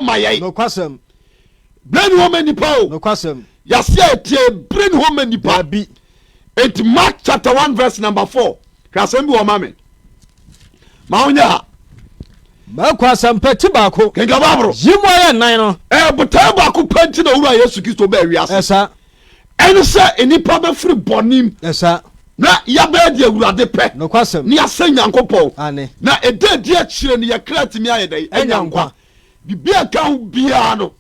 ma yɛn. Nokwasɛm. Berɛ ni hɔ ma nipa o. Nokwasɛm. Yɛase a ɛtie berɛ ni hɔ ma nipa. Dabi. Enti Mark chapter 1 verse number 4. Hwɛ asɛm bi wɔ ma me. Ma wonyɛ ha. Marko asɛmpa ti baako. Kenka Bible. Yi mu ayɛ nnan no. Ɛɛ botae baako pɛ nti na Owura Yesu Kristo baa wiase. Ɛsa. Ɛne sɛ nnipa bɛfiri bɔne mu. Ɛsa. Na yɛabɛyɛ deɛ Awurade pɛ. Nokwasɛm. Ne yɛasɛ Nyankopɔn. Aane. Na ɛda adi akyire no yɛ kra atumi ayɛ dɛn? Anya nkwa. Biribi a ɛka ho biara no,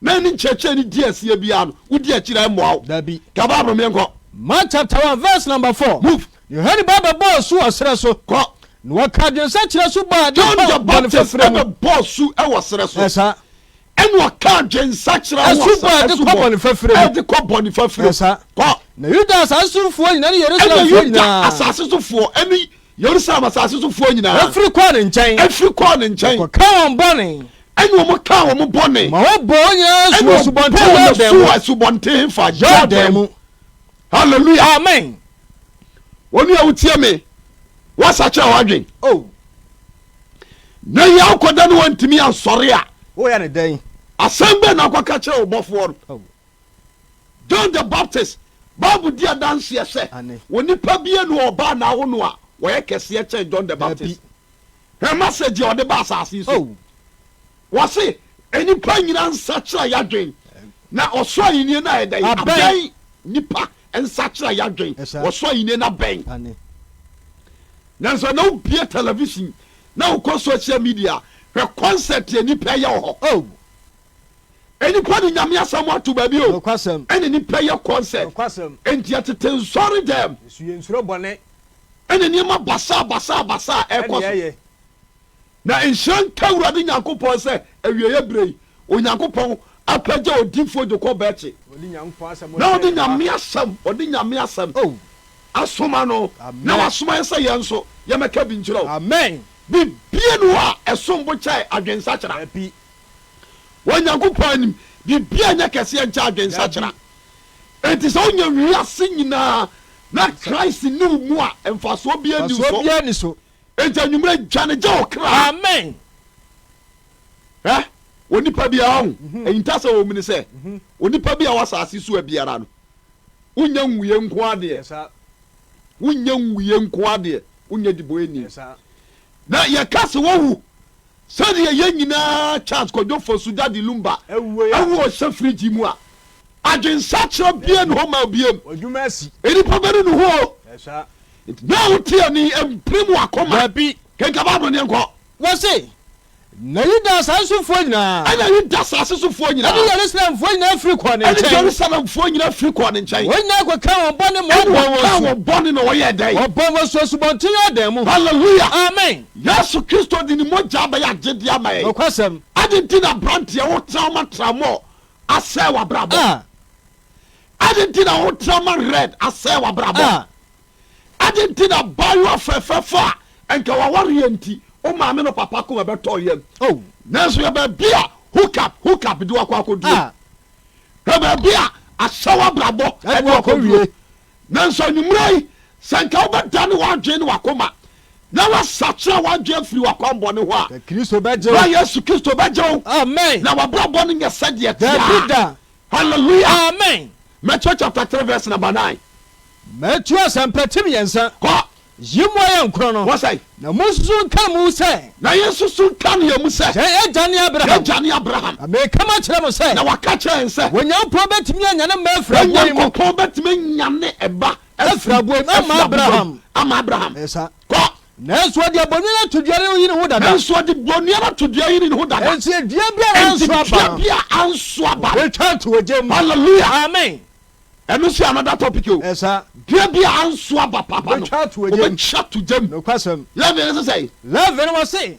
na ɛne nkyerɛkyerɛ no di asie biara no, wodi akyire a ɛmmoa wo. Dabi. Ka Bible menkɔ. Mark chapter 1 verse number 4. Move. Yohane ba bɛbɔɔ asu wɔ serɛ so. Kɔ. Na wɔka adwensakyera su bɔ a ɛde John kɔ the bɔne Baptist fafiri mu. ɛbɛbɔɔ su wɔ serɛ so. Ɛsa. Ɛna ɔka adwensakyera ho Asu bɔ a ɛde asɛm kɔ bɔne fafiri mu. ɛde kɔ bɔne fafiri mu. Ɛsa. Kɔ. Na Yuda asase sofoɔ nyinaa ne Ɛna Yerusalemfoɔ Yuda nyinaa. asase sofoɔ ɛne Yerusalem asase sofoɔ nyinaa. Ɛfiri kɔɔ ne nkyɛn. Ɛfiri kɔɔ ne nkyɛn. Kɔka wɔn bɔne. Ɛna wɔn kaa wɔn bɔne. Ma wɔbɔɔ wɔn nyinaa asu Ɛna wɔ asubɔnten wɔbɔɔ wɔn Yordan asu mu. wɔ asubɔnten fa Yordan Jordan mu. mu. Hallelujah. Amen. Wɔn a wotie me, wɔasakyera w'adwen. Oh. Na yɛ akɔda ne wɔntumi ansɔre a. Woyɛ ne dɛn? Asɛm bɛn na akɔka kyerɛ wo bɔfoɔ no? Oh. John the Baptist, Bible di adanseɛ sɛ Ane. onipa bi anu ɔbaa n'awo no a wɔyɛ kɛseɛ kyɛn John the Baptist. Dabi. Hwɛ message a ɔde ba asase yi so. Oh. Wɔse nnipa nyina nsakyera yadwen na ɔsoro ahennie no ayɛ dɛn? Abɛn. Abɛn. Nnipa nsakyera yadwen, Ɛsa. ɔsoro ahennie no abɛn. Ane. Nanso na wobie television na wokɔ social media hwɛ concert a nnipa yɛ wɔ hɔ. Oh. Nnipa de Nyame asɛm ato baabi o. Nokwasɛm. Ɛna nnipa yɛ concert. Nokwasɛm. Enti ɛtete nsɔre dɛm. Nso yɛnsuro bɔne. Ɛna nneɛma basaa basaa basaa ɛkɔ Ɛne so. ɛyɛ. Na nhyira nka Awurade Nyankopɔn sɛ awieeɛ berɛ yi, Onyankopɔn apagya odiyifoɔ Jacob Bɛkye, na ɔde Nyame asɛm, ɔde Nyame asɛm Oh. asoma no, na Amen. wasoma yɛn sɛ yɛn nso yɛmmɛka bi nkyerɛ wo. Amen. Biribiara nni hɔ a ɛsom bo kyɛn adwensakyera. Dabi. Wɔ Nyankopɔn anim, biribiara nyɛ kɛseɛ nkyɛn adwensakyera. Dabi. Enti sɛ wonya wiase nyinaa na Christ nni wo mu a, mfasoɔ biara nni wo Mfasoɔ so. biara nni so. Enti anwummerɛ dwane gye wo kra. Amen. Hwɛ, onipa biara ɔho, ahintasɛm wɔ mu ne sɛ, onipa bi a ɔwɔ asase so a biara no, wonnya nwuiɛ nko ara deɛ, wonnya nwuiɛ nko ara deɛ, wonyɛ dibɔɛni. Na yɛka sɛ wawu, sɛdeɛ yɛn nyinaa Charles Kwadwo Fosu Daddy Lumba awu a ɔhyɛ fridge mu a, adwensakyera biara nni hɔ ma obiam. Nnipa bɛnu ne ho o. Nti na wote ani mpirim w'akoma. Dabi. Kenka Bible no yɛnkɔ. Wɔse, Na Yuda asase sofoɔ nyinaa. Ɛna Yuda asase sofoɔ nyinaa. Ɛne Yerusalemfoɔ nyinaa firi kɔɔ ne Ɛne nkyɛn. Yerusalemfoɔ nyinaa firi kɔɔ ne nkyɛn. Wɔn nyinaa kɔkaa wɔn bɔne ma Ɛna wɔbɔɔ wɔn wɔkaa asu. wɔn bɔne na wɔyɛɛ dɛn? Wɔbɔɔ wɔn asu Asubɔnten Yordan mu. Hallelujah! Amen. Yesu Kristo de ne mogya abɛyɛ agyedeɛ ama yɛn. Nokwasɛm. Adɛn nti na aberanteɛ wotra wo ma tramɔɔ asɛe w'abrabɔ? A. Adɛn nti na wotra ma red asɛe w'abrabɔ? A. Adɛn nti na abaayewa fɛfɛɛfɛ a nka w'awareɛ nti wo maame ne wo papa koma bɛtɔ yam? Oh. Nanso hwɛ baabi a hook up, hook up de wo akɔ akɔduro. A. Hwɛ baabi a ahyɛ w'abrabɔ Ɛde de wo wo akɔduro. akɔwie. Nanso anwummerɛ yi, sɛ nka wobɛdane w'adwene ne w'akoma na woasakyera w'adwene afiri w'akwammɔne ho a, Ka Kristo bɛgye berɛ a wo. Yesu Kristo bɛgye wo, Amen. na w'abrabɔ no nyɛ sɛdeɛ ɛteɛ Dabi a. da. Hallelujah. Amen. Matthew chapter 3 verse number 9. Mateo Asɛmpa ti mmiɛnsa. Kɔ. Yi mmoa yɛ nkron no. Wɔsɛe. Na monsusu nka mo mu sɛ. Na yɛnsusu nka no yɛn mu sɛ. Yɛn agya ne Abraham. Yɛn agya ne Abraham. Na mereka makyerɛ mo sɛ. Na waka kyerɛ yɛn sɛ. Onyankopɔn bɛtumi anyane mma afiri aboɔ yi mu. Onyankopɔn bɛtumi anyane ɛba afiri aboɔ yi mu ama Abraham. Ama Abraham. Ɛsa. Kɔ. Nanso ɔde abonua no ato dua no yi ne ho dada. Nanso ɔde bonua no ato dua yi ne ho dada. Enti dua biara anso aba no. Enti dua biara anso aba no. Wɔbɛtwa ato ogya mu. Hallelujah. Amen. Ɛno nso yɛ another topic o. Ɛsa. Dua bi a anso aba papa no. Wɔbɛtwa ato ogya mu. Wɔbɛtwa ato gya mu. Nokwasɛm. Levi no sɛ sɛn? Levi no wɔse,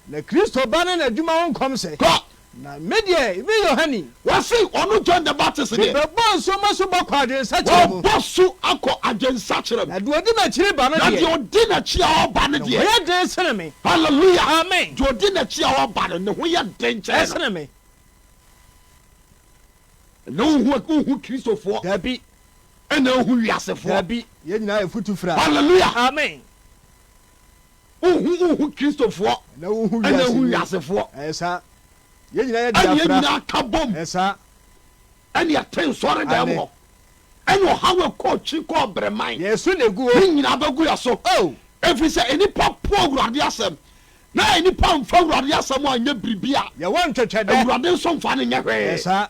Na Kristo ba ne n'adwuma ho nkɔmhyɛ. Kɔ. Na me deɛ, me Yohane. Wɔse ɔno John the Baptist deɛ. Mebɛbɔ nsuo ma so bɔ kɔ adwensakyera mu. Wɔbɔ so akɔ adwensakyera mu. Na deɛ ɔdi m'akyiri ba no deɛ. Na deɛ ɔdi n'akyi a ɔreba no deɛ. Ne ho yɛ den sene me. Hallelujah. Amen. Deɛ ɔdi n'akyi a ɔreba no, ne ho yɛ den kyɛn no. Ɛsene me. Ɛnna wohu wohu Kristofoɔ. Dabi. Ɛnna wohu wiasefoɔ. Dabi. Yɛn nyinaa yɛ futufra. Hallelujah. Amen. Wohu wohu Kristofoɔ. Ɛnna wohu Ɛnna wohu wiaseni. wiasefoɔ. Ɛyɛ saa. Yɛn nyinaa yɛadi Ɛne yɛn afra. nyinaa ka bom. Ɛsa. Ɛne ɛte nsɔredan mu Ane. hɔ. Ɛne ɔhaw ɛkɔ akyi kɔ ɔbrɛman. Yɛn so na egu Ne o. nyinaa bɛgu yɛn so. Oh. Ɛfiri sɛ nnipa po Awurade asɛm, na nnipa mfa Awurade asɛm anyɛ biribi a, Yɛwɔ ntwɛtwɛdɛ. Awurade nso mfa no nyɛ hwee. Ɛsa.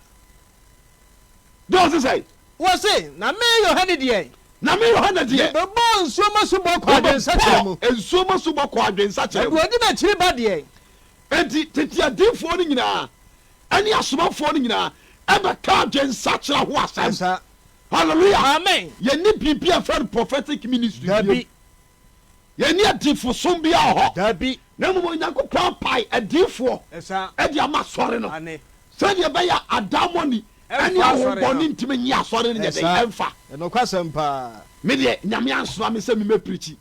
Deɛ ɔse sɛn? Wɔse, Na me Yohane deɛ. Na me Yohane deɛ. Mebɛbɔɔ nsuo mu asubɔ kɔɔ adwensakyera mu. Mebɛbɔɔ nsuo mu asubɔ kɔɔ adwensakyera mu. Na deɛ ɔdi m'akyiri ba deɛ. Enti tete adiyifoɔ no nyinaa ne asomafoɔ no nyinaa bɛkaa adwensakyera ho asɛm. Ɛsa. Hallelujah! Amen. Yɛnni biribi a yɛfrɛ no prophetic ministry bio. Dabi. Yɛnni adiyifosom biara wɔ hɔ. Dabi. Na mmom Onyankopɔn apae adiyifoɔ Ɛsa. de ama asɔre no Ane. sɛdeɛ ɛbɛyɛ a adaemone ne Ɛmfa asɔre no. ahonhommɔne ntumi nnye asɔre no nyɛ dɛn? Ɛsa. Ɛmfa. Ɛnokwasɛm paa. Me deɛ, Nyame ansoma me sɛ memmɛprikyi.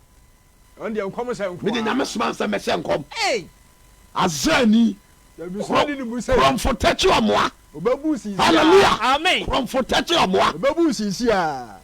Ɔno deɛ nkɔmhyɛ nko Me deɛ, ara. Nyame somaa me sɛ mɛhyɛ nkɔm. Ei! Azani, Dabi, korɔ, soma ne ne mu sɛ. korɔmfo tɛkye ɔmoa. Ɔbɛbu sisi a. Hallelujah! Amen. Korɔmfo tɛkye ɔmoa. Ɔbɛbu sisi a.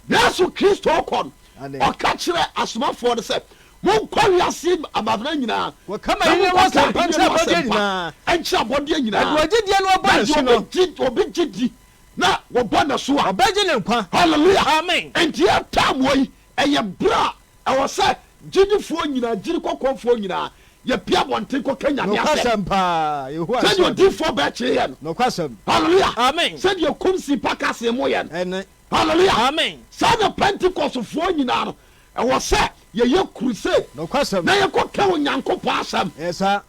Yesu Kristo rekɔ no, Ane. ɔka kyerɛɛ asomafoɔ no sɛ, Monkɔ wiase amanana nyinaa, Kɔka na m'ahennie ho monkɔka asɛmpa ahennie nkyerɛ no ho abɔdeɛ asɛmpa nyinaa. nkyerɛ abɔdeɛ Na nyinaa. deɛ ɔgye die na wɔbɔ Na no asu deɛ no. obi gye, obi gye di na wɔbɔ no asu a. Ɔbɛgye ne nkwa. Hallelujah! Amen. Enti yɛn time wɔ yi, ɛyɛ berɛ a ɛwɔ sɛ gyidifoɔ nyinaa, gyidi kɔkɔɔfoɔ nyinaa, yɛpue abɔnten kɔka Nyame asɛm. Nokwasɛm paa, Yehowa Sɛdeɛ nso ade. odiyifoɔ Bɛkyee yɛ no. Nokwasɛm. Hallelujah! Amen. Sɛdeɛ Kumsi Pakasee mo yɛ no. Ɛne. Hallelujah! Amen. Saa na Pentecostefoɔ nyinaa no, ɛwɔ sɛ yɛyɛ crusade Nokwasɛm. na yɛkɔka Onyankopɔn asɛm. Ɛyɛ saa.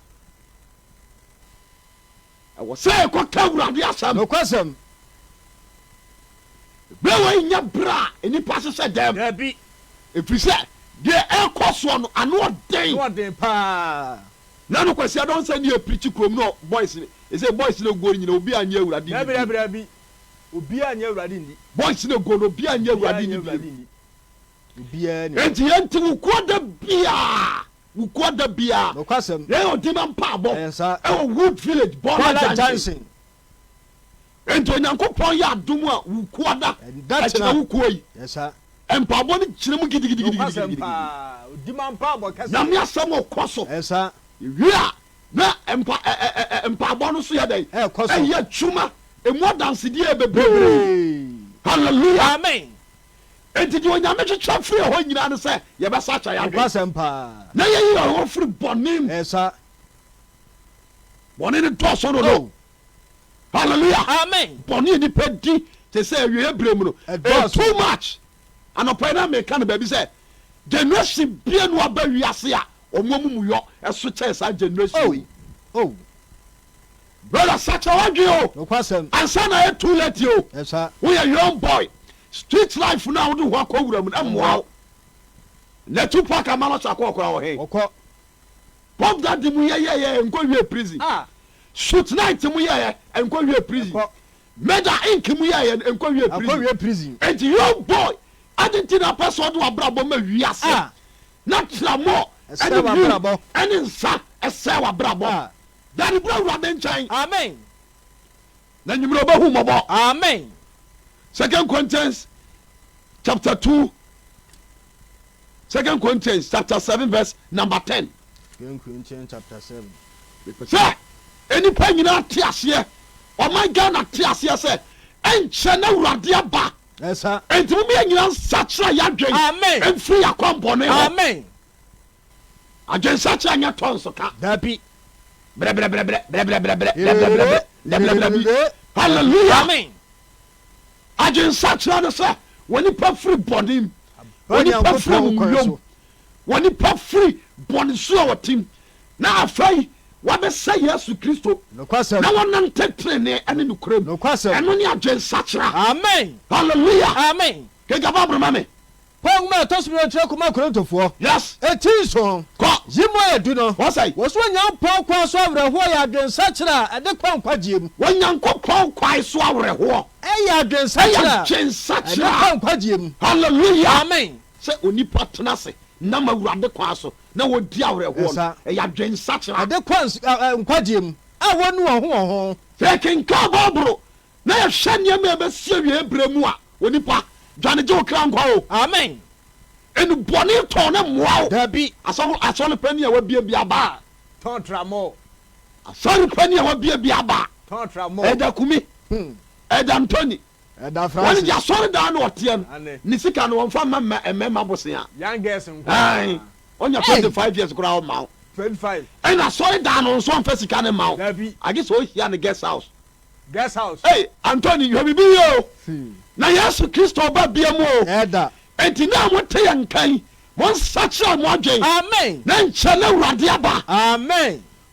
Ɛwɔ sɛ yɛkɔka Awurade asɛm. Nokwasɛm. Berɛ wei nyɛ berɛ a nnipa hyehyɛ dɛm. Dabi. Ɛfiri sɛ deɛ ɛrekɔ soɔ no, ano ɔden. Ano ɔden paa. Na no Kwasi Adon sɛ ne yɛ pirikyi kurom no boys no ɛsɛ boys no guo no nyina obi anyɛ Awurade nni Dabi bio. dabi dabi. Obiara nyɛ Awurade nni. Boys no guo no obiara nyɛ Obiara Awurade nyɛ nni bio. Awurade nni. Obiara nni hɔ. Enti yɛnte wo kuo da biara wo kuo da biara. Nokwasɛm. Yɛyɛ ɔdima mpaabɔ Ɛyɛ saa. ɛwɔ Wood Village Bɔɔla Bɔɔla Junction. Junction. Enti Onyankopɔn yɛ adom a wo kuo da Ɛda ɛkyena kyena. wo kuo yi. Ɛyɛ saa. Mpaabɔ no gyina mu Nokwasɛm gidigidigidigidi. paa. Ɔdima mpaabɔ kɛseɛ. Nyame asɛm ɔkɔ so. Ɛyɛ saa. Yɛwie a na mpa ɛ ɛ ɛ mpaabɔ no nso yɛ dɛn? Ɛrekɔ so. Ɛyɛ adwuma. Emu adansedie yɛ bebree. Bebree. Hallelujah. Amen. Enti deɛ Onyame hwehwɛ firi yɛn hɔ nyinaa ne sɛ yɛbɛsakyera yɛn adwene. Nokwasɛm paa. Na yɛyi yɛn ho firi bɔne mu. Ɛyɛ saa. Bɔne no dɔɔso dodo. Oh. Hallelujah. Amen. Bɔne a nipa di te sɛ awieɛ berɛ mu no, ɛyɛ Ɛdɔɔso. too much. Anɔpa yi na meka no baabi sɛ generation bia no aba wiase a wɔn amumuyɔ ɛso kyɛn saa generation Oh. wei. Oh. Brother sakyera w'adwene o. Nokwasɛm. Ansa na ayɛ too late o. Ɛyɛ saa. Woyɛ young boy. Street life no a wode ho akɔ wura mu no ɛmmoa wo. Nnɛ Tupac ama no akɔ ɔkora wɔ he? Ɔkɔ. Puff Daddy mu yɛyɛyɛ nkɔ wie prison. Ah. Shoot Knight mu yɛyɛ nkɔ wie prison. Ɛkɔ. Murder Inc mu yɛyɛ nkɔ wie Akɔ prison. wie prison. Enti young boy adi nti na apɛ sɛ ɔde w'abrabɔ ma wiase Ah. na tramɔ Ɛsɛe ɛne wii w'abrabɔ. ɛne nsa ɛsɛe w'abrabɔ. Ah. Dane bra Awurade nkyɛn. Amen. Na nwumere ɔbɛhu mmɔbɔ. Amen. Second Corinthians chapter 2 Second Corinthians chapter 7 verse number 10. Second Corinthians chapter 7. Mepɛ sɛ nnipa nyinaa te aseɛ, ɔman Ghana te aseɛ sɛ ɛnkyɛ na Awurade aba. Ɛsa. Enti mom yɛn nyinaa nsakyera yɛn adwen Amen. mfiri yɛn akwammɔne ho. Amen. Adwensakyera nyɛ tɔns ka. Dabi. Brɛbrɛbrɛbrɛ brɛbrɛbrɛbrɛ brɛbrɛbrɛbrɛ brɛbrɛbrɛ bi. Hallelujah. Amen. Adwensakyera ne sɛ wɔnipa firi bɔne mu, wɔnipa firi amumuyɔ mu, wɔnipa firi bɔne su a wɔte mu, na afei wɔabɛsɛ Yesu Kristo na wɔnante trenee ne nokorɛ mu. Ɛno ne adwensakyera. Amen. Hallelujah. Amen. Kenka Bible ma me. Paul nwoma a ɛtɔ so mmienu a ɔtwerɛ kɔmaa Korintofoɔ, Yes. eti nson, Kɔ. yi mu ayɛ du no, Wɔsɛe. wɔse Onyankopɔn kwan so awerɛhoɔ yɛ adwensakyera a ɛde kɔ nkwagyeɛ mu. Onyankopɔn kwan so awerɛhoɔ. Ɛyɛ adwensakyera Ɛyɛ a adwensakyera ɛde kɔ nkwagyeɛ mu. Hallelujah. Amen. Sɛ onipa tena ase nam Awurade kwan so na ɔdi awerɛhoɔ no, Ɛsa. ɛyɛ adwensakyera. Ɛde kɔ ns ɛ ɛ nkwagyeɛ mu a wɔnnu wɔn ho wɔn ho. Sɛ yɛkenkan Bible na yɛhwɛ nneɛma a ɛbɛsi awiei berɛ mu a, onipa, dwane gye wo kra nkwa o. Amen. Nnubɔne tɔn no mmoa wo. Dabi. Asɔfo, asɔre panin a wabue bi aba. A, tɔn tramɔɔ. Asɔre pani a wabiabia aba. Ɛda Kumi. Ɛda Ntoni. Wɔn de asɔre dan na ɔteɛ no. Ne sika no wɔnfa mma mma mmarima bosea. Ae. Ɔnya 25 years koraa ɔmma wo. Ɛna asɔre dan no nso ɔnfa sika no mma wo. Agye sɛ ɔhyia no guest house. Ei Anthony hwɛ biribi yie o. Na Yesu Kristo ɔba bia mu o. Enti na mo te yɛn nka yi, mo nsakyera mo adwen. Na nkyɛ na Awurade aba.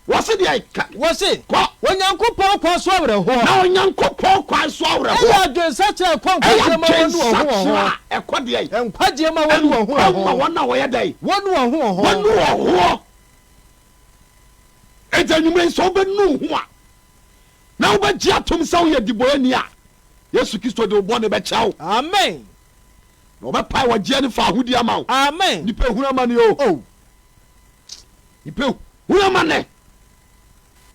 Wɔse deɛ ka. Wɔse, Kɔ. Onyankopɔn kwan so awerɛhoɔ. Na Onyankopɔn kwan so awerɛhoɔ. Ɛyɛ adwensakyera a ɛkɔ Ɛyɛ nkwagyeɛ ma wɔn nu wɔn ho wɔn ho. adwensakyera a ɛkɔ deɛn? Nkwagyeɛ ma wɔn nu wɔn ho wɔn Nkwa ma ho. wɔn a wɔyɛ dɛn? Wɔnu wɔn ho wɔn ho. Wɔnu wɔn ho. Enti anwummerɛ yi sɛ wobɛnu wo ho a, na wobɛgye atom sɛ woyɛ dibɔyɛni a, Yesu Kristo de wo bɔne bɛkyɛ wo. Amen. Na ɔbɛpae ɔgyeɛ ne fawohodie ama wo. Amen. Nnipa ehunu amane o. Oh. Nnipa ehunu amane.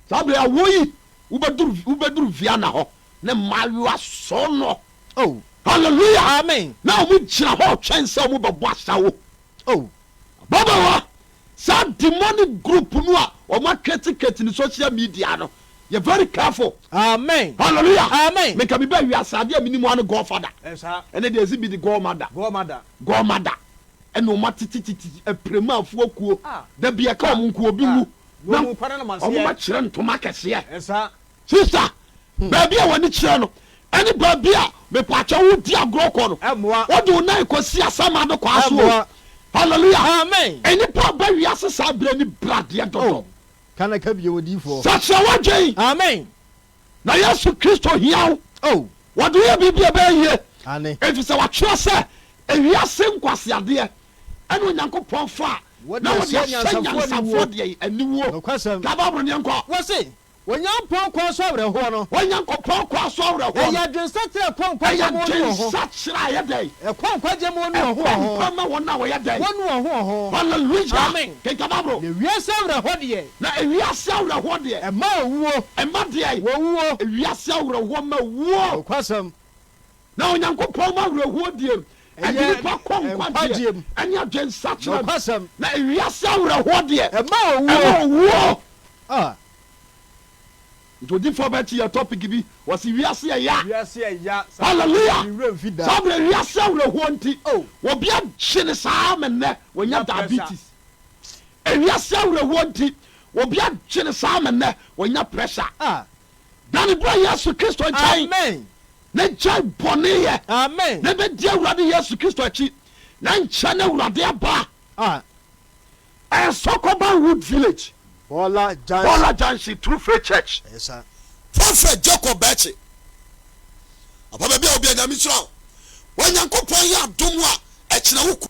Saa bere a woyi wobɛduru wobɛduru Vienna hɔ ne mmaayewa sɔɔnɔ. Oh. Hallelujah. Amen. Na wɔn gyina hɔ retwɛn sɛ wɔn bɛbɔ asawo. Oh. Ababaawa, saa demonic group no a wɔn akretikret ne social media no, yɛ very careful. Amen. Hallelujah. Amen. Menka me ba wiase adeɛ a menim ara ne Godfather. Ɛnɛ deɛ ɛsi bi de Godmother. Godmother. Ɛna wɔn atetetete apiremafoɔ akuo. Da bi ɛka wɔn nko obi wu. Na wɔn akyerɛ ntoma kɛseɛ. Sister, baabi a w'ani kyerɛ no ɛne baabi a mepaakyɛw wodi agorɔ kɔ no, wode wo nan kɔsi asamado kwaa so o. Hallelujah. Amen. Nnipa a ba wiase saa berɛ ni bradeɛ dodo. Ka na ka bio, odiyifoɔ. Sakyera w'adwen. Amen. Na Yesu Kristo hia wo. Oh. Wɔde wo yɛ biribi a ɛbɛyɛ yie. Aane. Efisɛ wɔatwerɛ sɛ, Ewiase nkwaseadeɛ ɛna Onyankopɔn fa Wɔde na wɔde ahyɛ ahyɛ nyansafoɔ nyansafoɔ aniwuo. deɛ aniwuo. Nokwasɛm. Ka Bible no yɛnkɔ. Wɔse, Onyankopɔn kwan so awerɛhoɔ no. Onyankopɔn kwan so awerɛhoɔ no. Ɛyɛ adwensakyera a ɛkɔ Ɛyɛ nkwagye mu ne wɔn ho. adwensakyera a ɛyɛ dɛn? Ɛkɔ nkwagye mu ne wɔn ho Ɛkɔ wɔn ho. nkwa ma wɔn a wɔyɛ dɛn? Wɔnu wɔn ho wɔn ho. Hallelujah! Amen. Kenkan Bible. Na ewiase awerɛhoɔ deɛ. Na ewiase awerɛhoɔ deɛ. Ɛma owuo. Ɛma deɛn? Owuo. Ewiase awerɛhoɔ ma owuo. Nokwasɛm. Na Onyankopɔn ma awerɛhoɔ die no, ɛde Ɛyɛ nipa kɔ nkwagyeɛ nkwagyeɛ mu. ɛne adwensakyera mu. Nokwasɛm. Na ewiase awerɛhoɔ deɛ. Ɛma owuo. Ɛma owuo. Ah. Nti odifoɔ bɛkye yɛ topic bi wɔsi wiase yɛ ya. Wiase yɛ ya. Hallelujah. Me werɛ mfi da. Saa berɛ wiase awerɛhoɔ nti Oh. obi agye ne saa ma nnɛ wanya Nya pressure. diabetes. Ewiase awerɛhoɔ nti obi agye ne saa ma nnɛ wanya pressure. Ah. Dane bra Yesu Kristo nkyɛn. Amen. Na gyae bɔne yɛ. Amen. Na bɛdi Awurade Yesu Kristo akyi. Na nkyɛ na Awurade aba. Ah. Ɛyɛ Sokoban Wood Village. Bɔɔla Junction. Bɔɔla Junction True Faith Church. Ɛyɛ saa. Prophet Jacob Bɛkye. Apa baabi a wɔ bia Nyame nhyira wo. Wɔ Nyankopɔn yɛ adom a ɛkyena wo ku.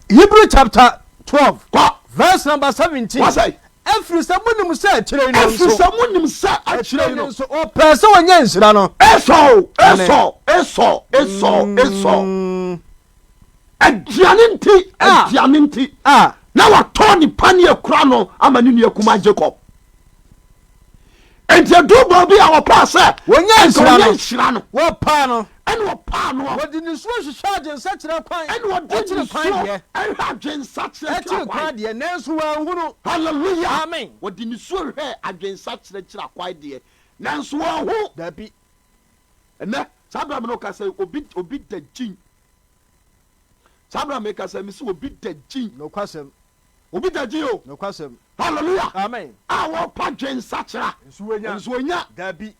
Hebrew chapter 12 Kɔ. verse number 17. Wɔsɛ. Ɛfiri sɛ monim sɛ akyire yi no Ɛfiri nso. sɛ monim sɛ akyire yi no. nso ɔpɛɛ sɛ ɔnya nhyira no. Esau, Esau, Esau, Esau, Esau. Aduane nti, Ah. aduane nti. Ah. Na watɔn ne paneɛ kura no ama ne nua kumaa Jacob. Enti ɛduu baabi a ɔpɛɛ sɛ Wɔnya nka nhyira ɔnya no. nhyira no. Wɔpaa no. Ɛna ɔpaa noɔ. Wɔde nisuo hwehwɛ adwensakyera kwan. Ɛna ɔde Akyiri kwan nisuo deɛ. hwɛ adwensakyera Akyiri akyiri kwan kwan. deɛ, nanso wanhunu. Hallelujah! Amen. Wɔde nisuo hwɛɛ adwensakyera akyiri akwan deɛ, nanso wanhu. Dabi. Ɛnɛ, saa berɛ a me ne wo kasa yi, obi, obi da gyin. Saa berɛ a mekasa yi, mese obi da gyin. Nokwasɛm. Obi da gyin o. Nokwasɛm. Hallelujah! Amen. A wɔpa dwensakyera. Nso wanya. Nso onya. Dabi.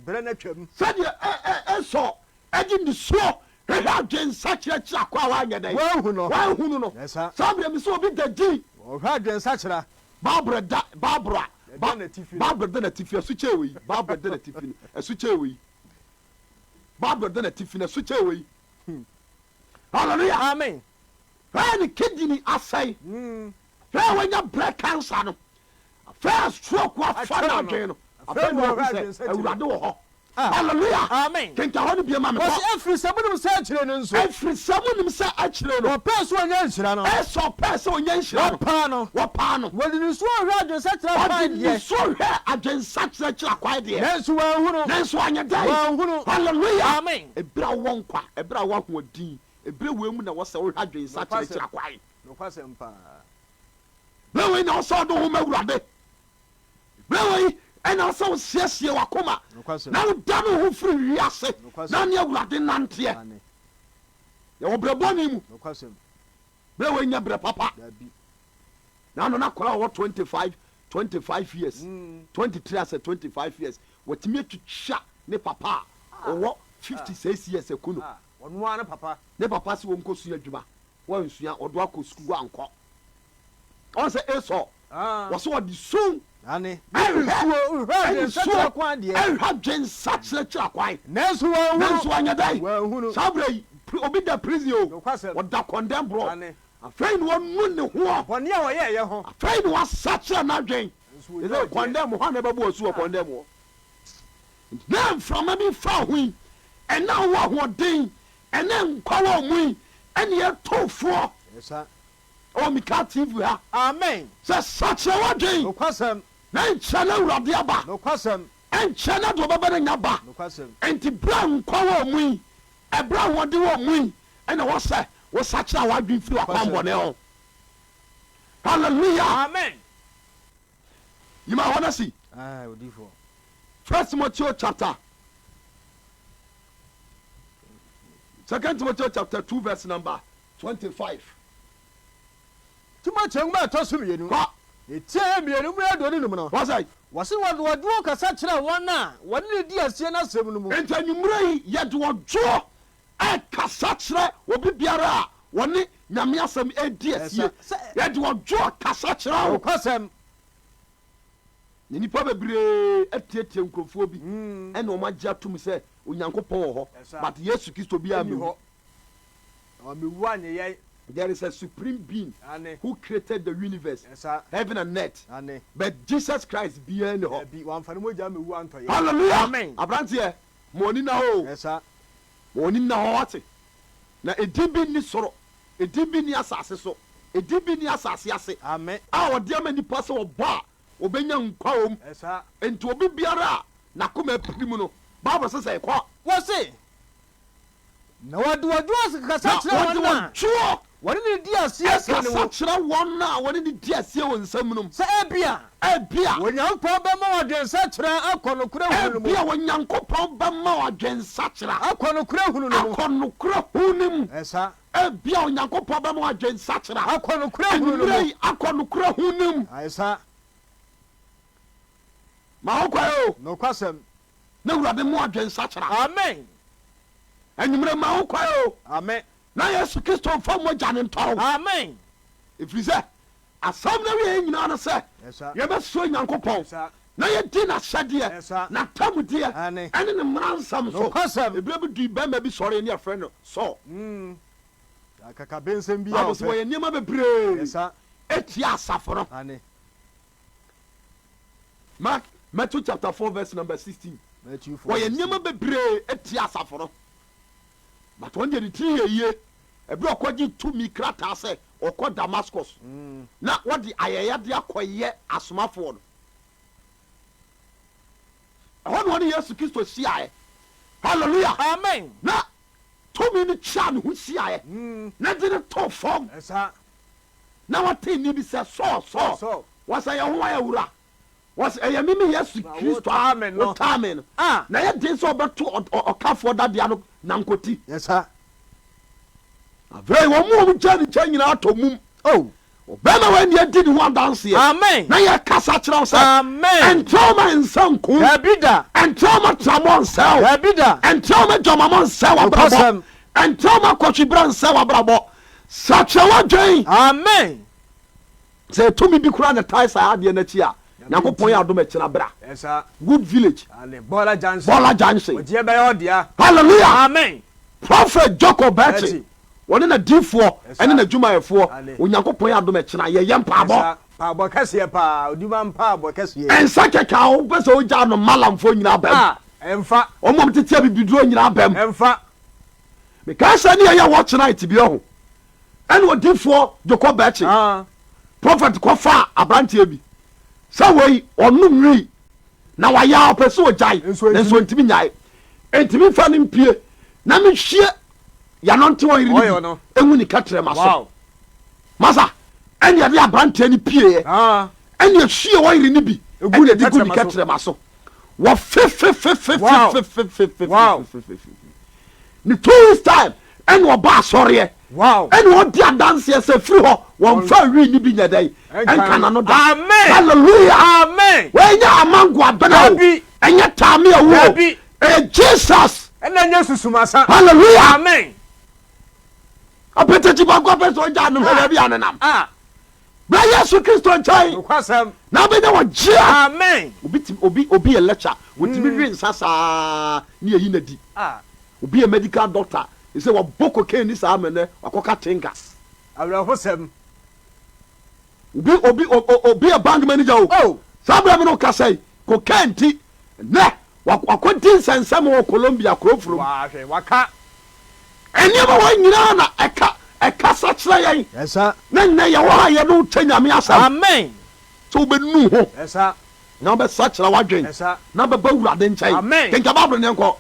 Berɛ no atwam. Sɛdeɛ Esau de nisuo hwehwɛ adwensakyera akyiri akɔ a wanyɛ dɛn? Wanhu no. Wanhunu no. Saa berɛ mese obi da gyin. Wɔhwɛ adwensakyera. Bible da Bible a Ɛda n'atifi no. Bible da n'atifi ɛso kyɛn wei. Bible da n'atifi no ɛso kyɛn wei. Bible da n'atifi no ɛso kyɛn wei. Hallelujah. Amen. Hwɛ ne kidney asɛe. Hwɛ a wanya brɛ cancer no. Afei a stroke afa n'adwene no. Afei na wahu sɛ Awurade wɔ hɔ. Hallelujah. Amen. Kenkan hɔ no bio ma me kɔ. Wɔsi ɛfiri sɛ monim sɛ akyire no nso. Ɛfiri sɛ monim sɛ akyire no. Wɔpɛɛ sɛ ɔnya nhyira no. Esau pɛɛ sɛ ɔnya nhyira no. Wɔpaa no. Wɔpaa no. Wɔde nisuo hwɛ adwensakyera kwan Ɔde deɛ. nisuo hwɛ adwensakyera kyerɛ kwan deɛ. Nanso wanhunu. Nanso anyɛ dɛn? Wanhunu. Hallelujah. Amen. Ɛberɛ a wowɔ nkwa, ɛberɛ a wowɔ ahoɔden, ɛberɛ wei mu na ɛwɔ sɛ wohwɛ adwensakyera kyerɛ kwan. Nokwasɛm paa. Berɛ wei na ɛwɔ sɛ wode wo ho ma Awurade. Berɛ wei na ɛwɔ sɛ wosiesie w'akoma na wodane wo ho firi wiase na ne Awurade nanteɛ. Yɛwɔ berɛ bɔne mu. Berɛ wei nyɛ berɛ papa. Na ano na akwadaa ɔwɔ 25 25 years 23 asɛ 25 years watumi atwitwa ne papa a ɔwɔ 56 years aku no. Ne papa sɛ wɔnkɔsua adwuma wansua ɔde akɔ sukuu ankɔ. Ɔn sɛ Esau, wɔsɛ ɔde su Ane, ɛhwɛ, nsuo, nhwɛ ɛne adwensakyera suo, kwan deɛ. ɛhwɛ adwensakyera kwan. Nanso wanhunu. Nanso wanyɛ dɛn? Wanhunu. Saa berɛ yi, obi da prison o, Nokwasɛm. ɔda condemn borɔ. Ane. Afei na wanu ne hoɔ. Bɔne a ɔyɛeɛ ho. Afei na wasakyera n'adwen. Nanso ɔnya Ɛsɛ ɔgyeɛ. condemn hɔ na ɛbɛbɔ asu wɔ condemn hɔ. Na mframa bi fa ho yi, ɛna wɔ ahoɔden, ɛne nkwa wɔ mu yi, ɛne ɛto foɔ. Ɛsa. Ɔwɔ Mika TV ha. Amen. Sɛ sakyera w'adwen. Nokwasɛm. Na nkyɛ na Awurade aba. Nokwasɛm. Ɛnkyɛ na deɛ ɔbɛba no anya ba. Nokwasɛm. Enti berɛ a nkwa wɔ mu yi, ɛberɛ a ahoɔden wɔ mu yi, ɛna ɛwɔ sɛ wosakyera w'adwen firi w'akwammɔne ho. Hallelujah. Amen. Yima hɔ na si. Aye, odiyifoɔ. First Timothy chapter. Second Timothy chapter 2 verse number 25. Timoteo nwoma a ɛtɔ so mmienu, Kɔ. ne ti a ɛyɛ mmienu mu 25 no, Wɔsɛe. wɔse wɔde ɔdwoɔ kasa kyerɛɛ wɔn a wɔne no di asie no asɛm no mu. Enti anwummerɛ yi yɛde ɔdwoɔ rekasa kyerɛ obi biara a wɔne Nyame asɛm redi asie. Sɛ. Yɛde ɔdwoɔ kasa kyerɛ wo. Nokwasɛm. Na nnipa bebree atietie nkurɔfoɔ bi ɛna wɔn agye atom sɛ Onyankopɔn wɔ hɔ, but Yesu Kristo biara Ɛnni mmɛwu. hɔ. Na wammɛwu anyɛ yɛn. There is a supreme being Aane. who created the universe, Ɛsa. heaven and earth, Aane. but Jesus Christ biara nni hɔ. Dabi, wamfa ne mogya ammɛwu antɔ yɛn. Hallelujah! Amen. Abranteɛ, ma w'ani nna hɔ o. Ɛsa. Ma w'ani nna hɔ, wate? Na edin bi nni soro, edin bi nni asase so, edin bi nni asase ase Amen. a wɔde ama nnipa sɛ wɔbɔ a wɔbɛnya nkwa wɔ mu. Ɛsa. Enti obi biara a n'akoma apirim no, Bible se sɛ, kɔ. Wɔse, Na wɔde ɔdwoɔ kasa Na kyerɛ wɔde wɔn a ɔdwoɔ wɔne no di asie asɛm no kasa mu. kyerɛ wɔn a wɔne no di asie wɔ nsɛm no mu. Sɛ ebia. Ebia. Onyankopɔn bɛma wɔn adwensakyera akɔ nokorɛ hunu no mu. Ebia Onyankopɔn bɛma wɔn adwensakyera. Akɔ nokorɛ hunu no mu. Akɔ nokorɛ hunu no mu. Ɛsa. Ebia Onyankopɔn bɛma wɔn adwensakyera. Akɔ nokorɛ hunu no mu. Anwummerɛ yi, akɔ nokorɛ hunu no mu. Ɛsa. Ma ho kwan o. Nokwasɛm. Na Awurade mo adwensakyera. Amen. Anwummerɛ ma ho kwan o. Amen. Na Yesu Kristo mfa mogya no ntɔ wo. Amen. Ɛfiri sɛ asɛm no awieɛ nyinaa ne sɛ yɛbɛsuro Nyankopɔn na yɛdi n'ahyɛdeɛ, n'atemmudeɛ, ɛne ne mmara nsɛm so. Ɛberɛ bi dui barima bi sɔree ne yɛfrɛ no Saul. Bible sɛ wɔyɛ nneɛma bebree ɛtia asafo no. Mark, Matthew chapter 4 verse number 16. Wɔyɛ nneɛma bebree ɛtia asafo no. But wɔn deɛ ne tiri yɛ yie. Ɛberɛ a ɔkɔgye tumi krataa sɛ ɔkɔ Damascus na wɔde ayɛyɛdeɛ akɔyɛ asomafoɔ no, ɛhɔ na ɔne Yesu Kristo hyiaeɛ. Hallelujah. Amen. Na tumi no twaa ne ho hyiaeɛ, na de no too fam. Na wɔtee nne bi sɛ, Saul, Saul, wɔsɛ yɛn ho ayɛ wura. Wɔsɛ ɛyɛ me me Yesu Kristo a wotaa me no. Na ɛyɛ den sɛ ɔbɛto ɔkafoɔ dadeɛ ano nankoti. Afei wɔn a wɔgyaa ne nkyɛn nyinaa tɔ mum. Oh. Ɔbarima wei na yɛdi ne ho adanseɛ. Amen. Na yɛkasa kyerɛ wo sɛ. Amen. Ɛntra wo ma nsa nku. Dabi da. Ɛntra wo ma tramɔ nsɛe wo. Dabi da. Ɛntra wo ma dwamamɔ nsɛe w'abrabɔ. Nokwasɛm. Ɛntra wo ma kɔtwibra nsɛe w'abrabɔ. Sakyera w'adwen. Amen. Sɛ tumi bi koraa na ɛtae saa adeɛ no akyi a, Nyankopɔn yɛ adom ɛkyena bra. Yes sir. Good village. Ane Bɔla Junction. Bɔla Junction. Ɔgyeɛ bɛyɛ ɔdea. Hallelujah. Amen. Prophet Jacob Bɛkye. Bɛkye. Wɔne n'adiyifoɔ Yes ɛne sir. n'adwumayɛfoɔ. Ane. Onyankopɔn yɛ adom ɛkyena yɛyɛ Yes mpaabɔ. sir. Mpaabɔ kɛseɛ paa. Odima mpaabɔ kɛseɛ. Nsa kɛkɛ a wopɛ sɛ wogyaa no Malamfoɔ nyinaa bam. Ah, ɛmfa. Wɔn a wɔtete abibiduro nyinaa bam. Ɛmfa. Mekae sɛ ne yɛyɛ watch night bi ɔho. Ɛna odiyifoɔ Jacob Bɛkye. Ah. Prophet kɔfaa abranteɛ bi sɛ wei ɔnom wii na wayɛ a ɔpɛ sɛ ɔgyae nanso ɔntumi nyae enti memfa no mpie na mehwie yɛanɔnte ɔyere no bi ɛngu ne kɛtrɛma so masa ɛne ɛde abranteɛ no pieɛ ɛne ɛhwie ɔyere no bi ɛne ɛde gu ne kɛtrɛma so wɔ fefefefefefefefefefefefe Ne 2 weeks time ɛna ɔba asɔreɛ ɛna ɔdi adanseɛ sɛ firi hɔ wɔnfa wii ne bi nyɛ dɛn ɛnka n'ano da. Amen. Hallelujah. Amen. Wei nyɛ amango abena o. Dabi. Ɛnyɛ taame awu o. Dabi. Ɛyɛ Jesus. Ɛna nyɛ susumasa. Hallelujah. Amen. Apɛtɛkyi baako apɛ sɛ ɔgya no hwɛ baabi a nenam. Ah. Bra Yesu Kristo nkyɛn. Nokwasɛm. Na wobɛnya wɔgyeɛ. Amen. Obi tumi obi obi yɛ lecture wɔtumi we nsa saa ne yɛyi no adi. Ah. Obi yɛ medical doctor sɛ wabɔ cocaine ni saa mɛ nɛ wakɔka tinka. Awerɛhosɛm. Obi obi obi yɛ bank manager o. Oh. Saa berɛ me ne wo kasa yi cocaine nti nɛ wakɔdi nsɛnsɛm wɔ Colombia kuro furom. Waa hwɛ waka. Nneɛma wei nyinaa na ɛka ɛkasa kyerɛ yɛn. Yes sir. Na nnɛ yɛwɔ ha yɛne wo kyɛ Nyame asɛm. Amen. Sɛ wobɛnu ho. Yes sir. Na wobɛsakyera w'adwen. Yes sir. Na bɛba Awurade nkyɛn. Amen. Kenkan Bible no yɛnkɔ.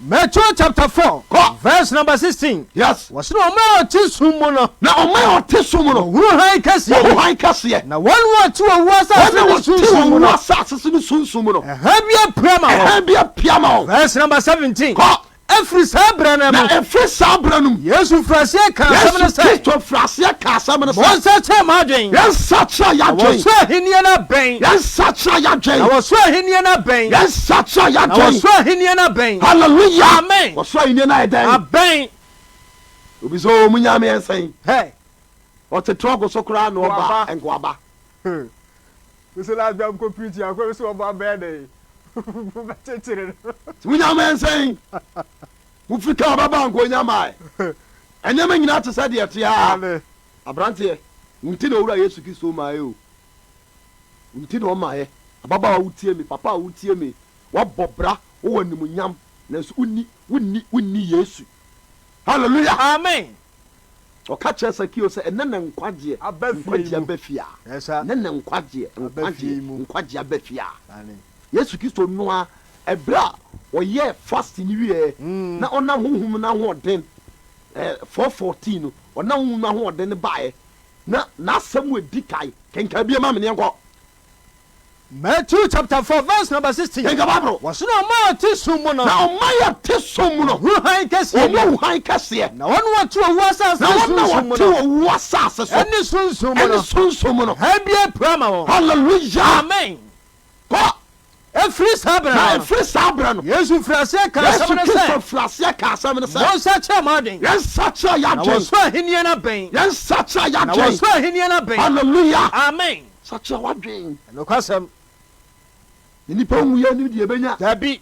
Matthew chapter 4. Kɔ. Verse number 16. Yes. Wɔse na ɔman a ɔte sum mu no. Na ɔman a ɔte sum mu no. Wɔhunu hann kɛseɛ bi. Wɔhu hann kɛseɛ. Na wɔn a wɔte owu asase ne sunsum mu no. Wɔn a wɔte owu asase so ne sunsum mu no. Hann bi apue ama wɔn. Hann bi apue ama wɔn. Verse number 17. Kɔ. Ɛfiri saa berɛ no mu. Na ɛfiri saa berɛ no mu. Yesu firii aseɛ kaa asɛm no sɛ. Yesu Kristo firii aseɛ kaa asɛm no sɛ. Monsakyera mo adwene. Yɛnsakyera yɛn adwene. Na wɔsoro ahennie no abɛn. Yɛnsakyera yɛn adwene. Na wɔsoro ahennie no abɛn. Yɛnsakyera yɛn adwene. Na wɔsoro ahennie no abɛn. Hallelujah. Amen. Wɔsoro ahennie no ayɛ dɛn? Abɛn. Obi sɛ o munya me ɛnsɛn. Hey. Ɔte trɔk so koraa na ɔba nkoaba. Mese last bia mkɔ preach akɔ bi so ɔba bɛyɛ dɛ. Bɛkyekyere no. Munya me ɛnsɛn. Mofiri kaa ɔbɛba nko onya mae. Ɛnneɛma nyinaa te sɛ deɛ ɛte ara. Aberanteɛ, wo nti na Owura Yesu Kristo maeɛ o. Wo nti na ɔmaeɛ. Ababaawa wotie me, papa a wotie me, woabɔ bra, wowɔ animuonyam, nanso wonni, wonni, wonni Yesu. Hallelujah! Amen. Ɔka kyerɛɛ Sakeo sɛ, Ɛnnɛ na nkwagyeɛ, Aba fie yi nkwagyeɛ mu. aba fie a. Yes, sir. Ɛnnɛ na nkwagyeɛ, Aba fie yi nkwagyeɛ, mu. nkwagyeɛ aba fie a. Aane. Yesu Kristo no ara, ɛberɛ a ɔyɛɛ fasting no wieɛ, na ɔnam Honhom no ahoɔden, eh, 4:14 no, ɔnam Honhom no ahoɔden no baeɛ, na n'asɛm a ɛdi kan, kenkan bio ma me ne yɛnkɔ. Matthew chapter 4 verse number 16. Kenkan Bible. Wɔse na ɔman a ɔte sum mu no. Na ɔman a ɛte sum mu no. Wɔhunu hann kɛseɛ bi. Wɔhunu hann kɛseɛ. Na wɔn a wɔte owu asase Na ne wɔn a sunsum mu wɔte no. owu asase so. Ɛne sunsum mu no. Ɛne sunsum mu no. Hann bi apue ama wɔn. Hallelujah. Amen. Kɔ. Ɛfiri saa berɛ Na no. ɛfiri saa berɛ no. Yesu firii aseɛ kaa Yesu asɛm no Kristo sɛ. firii aseɛ kaa asɛm no sɛ. Monsakyera mo adwene. Yɛnsakyera yɛn Na adwene. wɔsoro ahennie no abɛn. Yɛnsakyera yɛn Na adwene. wɔsoro ahennie no abɛn. Hallelujah. Amen. Sakyera w'adwene. Nokwasɛm. Na nnipa nwu yɛn nim deɛ yɛbɛnya. Dabi.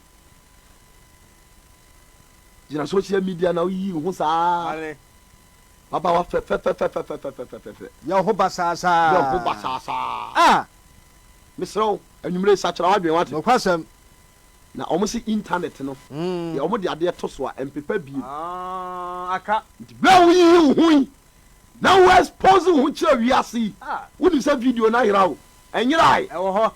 Gyina social media na woyiyi wo ho saa. Ane. Abaawa fɛfɛfɛfɛfɛfɛfɛfɛ. Yɛ wo ho basaa saa. Yɛ wo ho basaa saa. Ah! Mesrɛ wo, anwummere yi sakyera w'adwene wate. Nokwasɛm. Na wɔn se internet no, deɛ wɔn de adeɛ to so a, ɛmpepa bio. Ah, aka. Nti berɛ a woyiyi wo ho yi, na wo expose wo ho kyerɛ wiase yi, wonim sɛ video no ayera o, ɛnyerae. Ɛwɔ hɔ.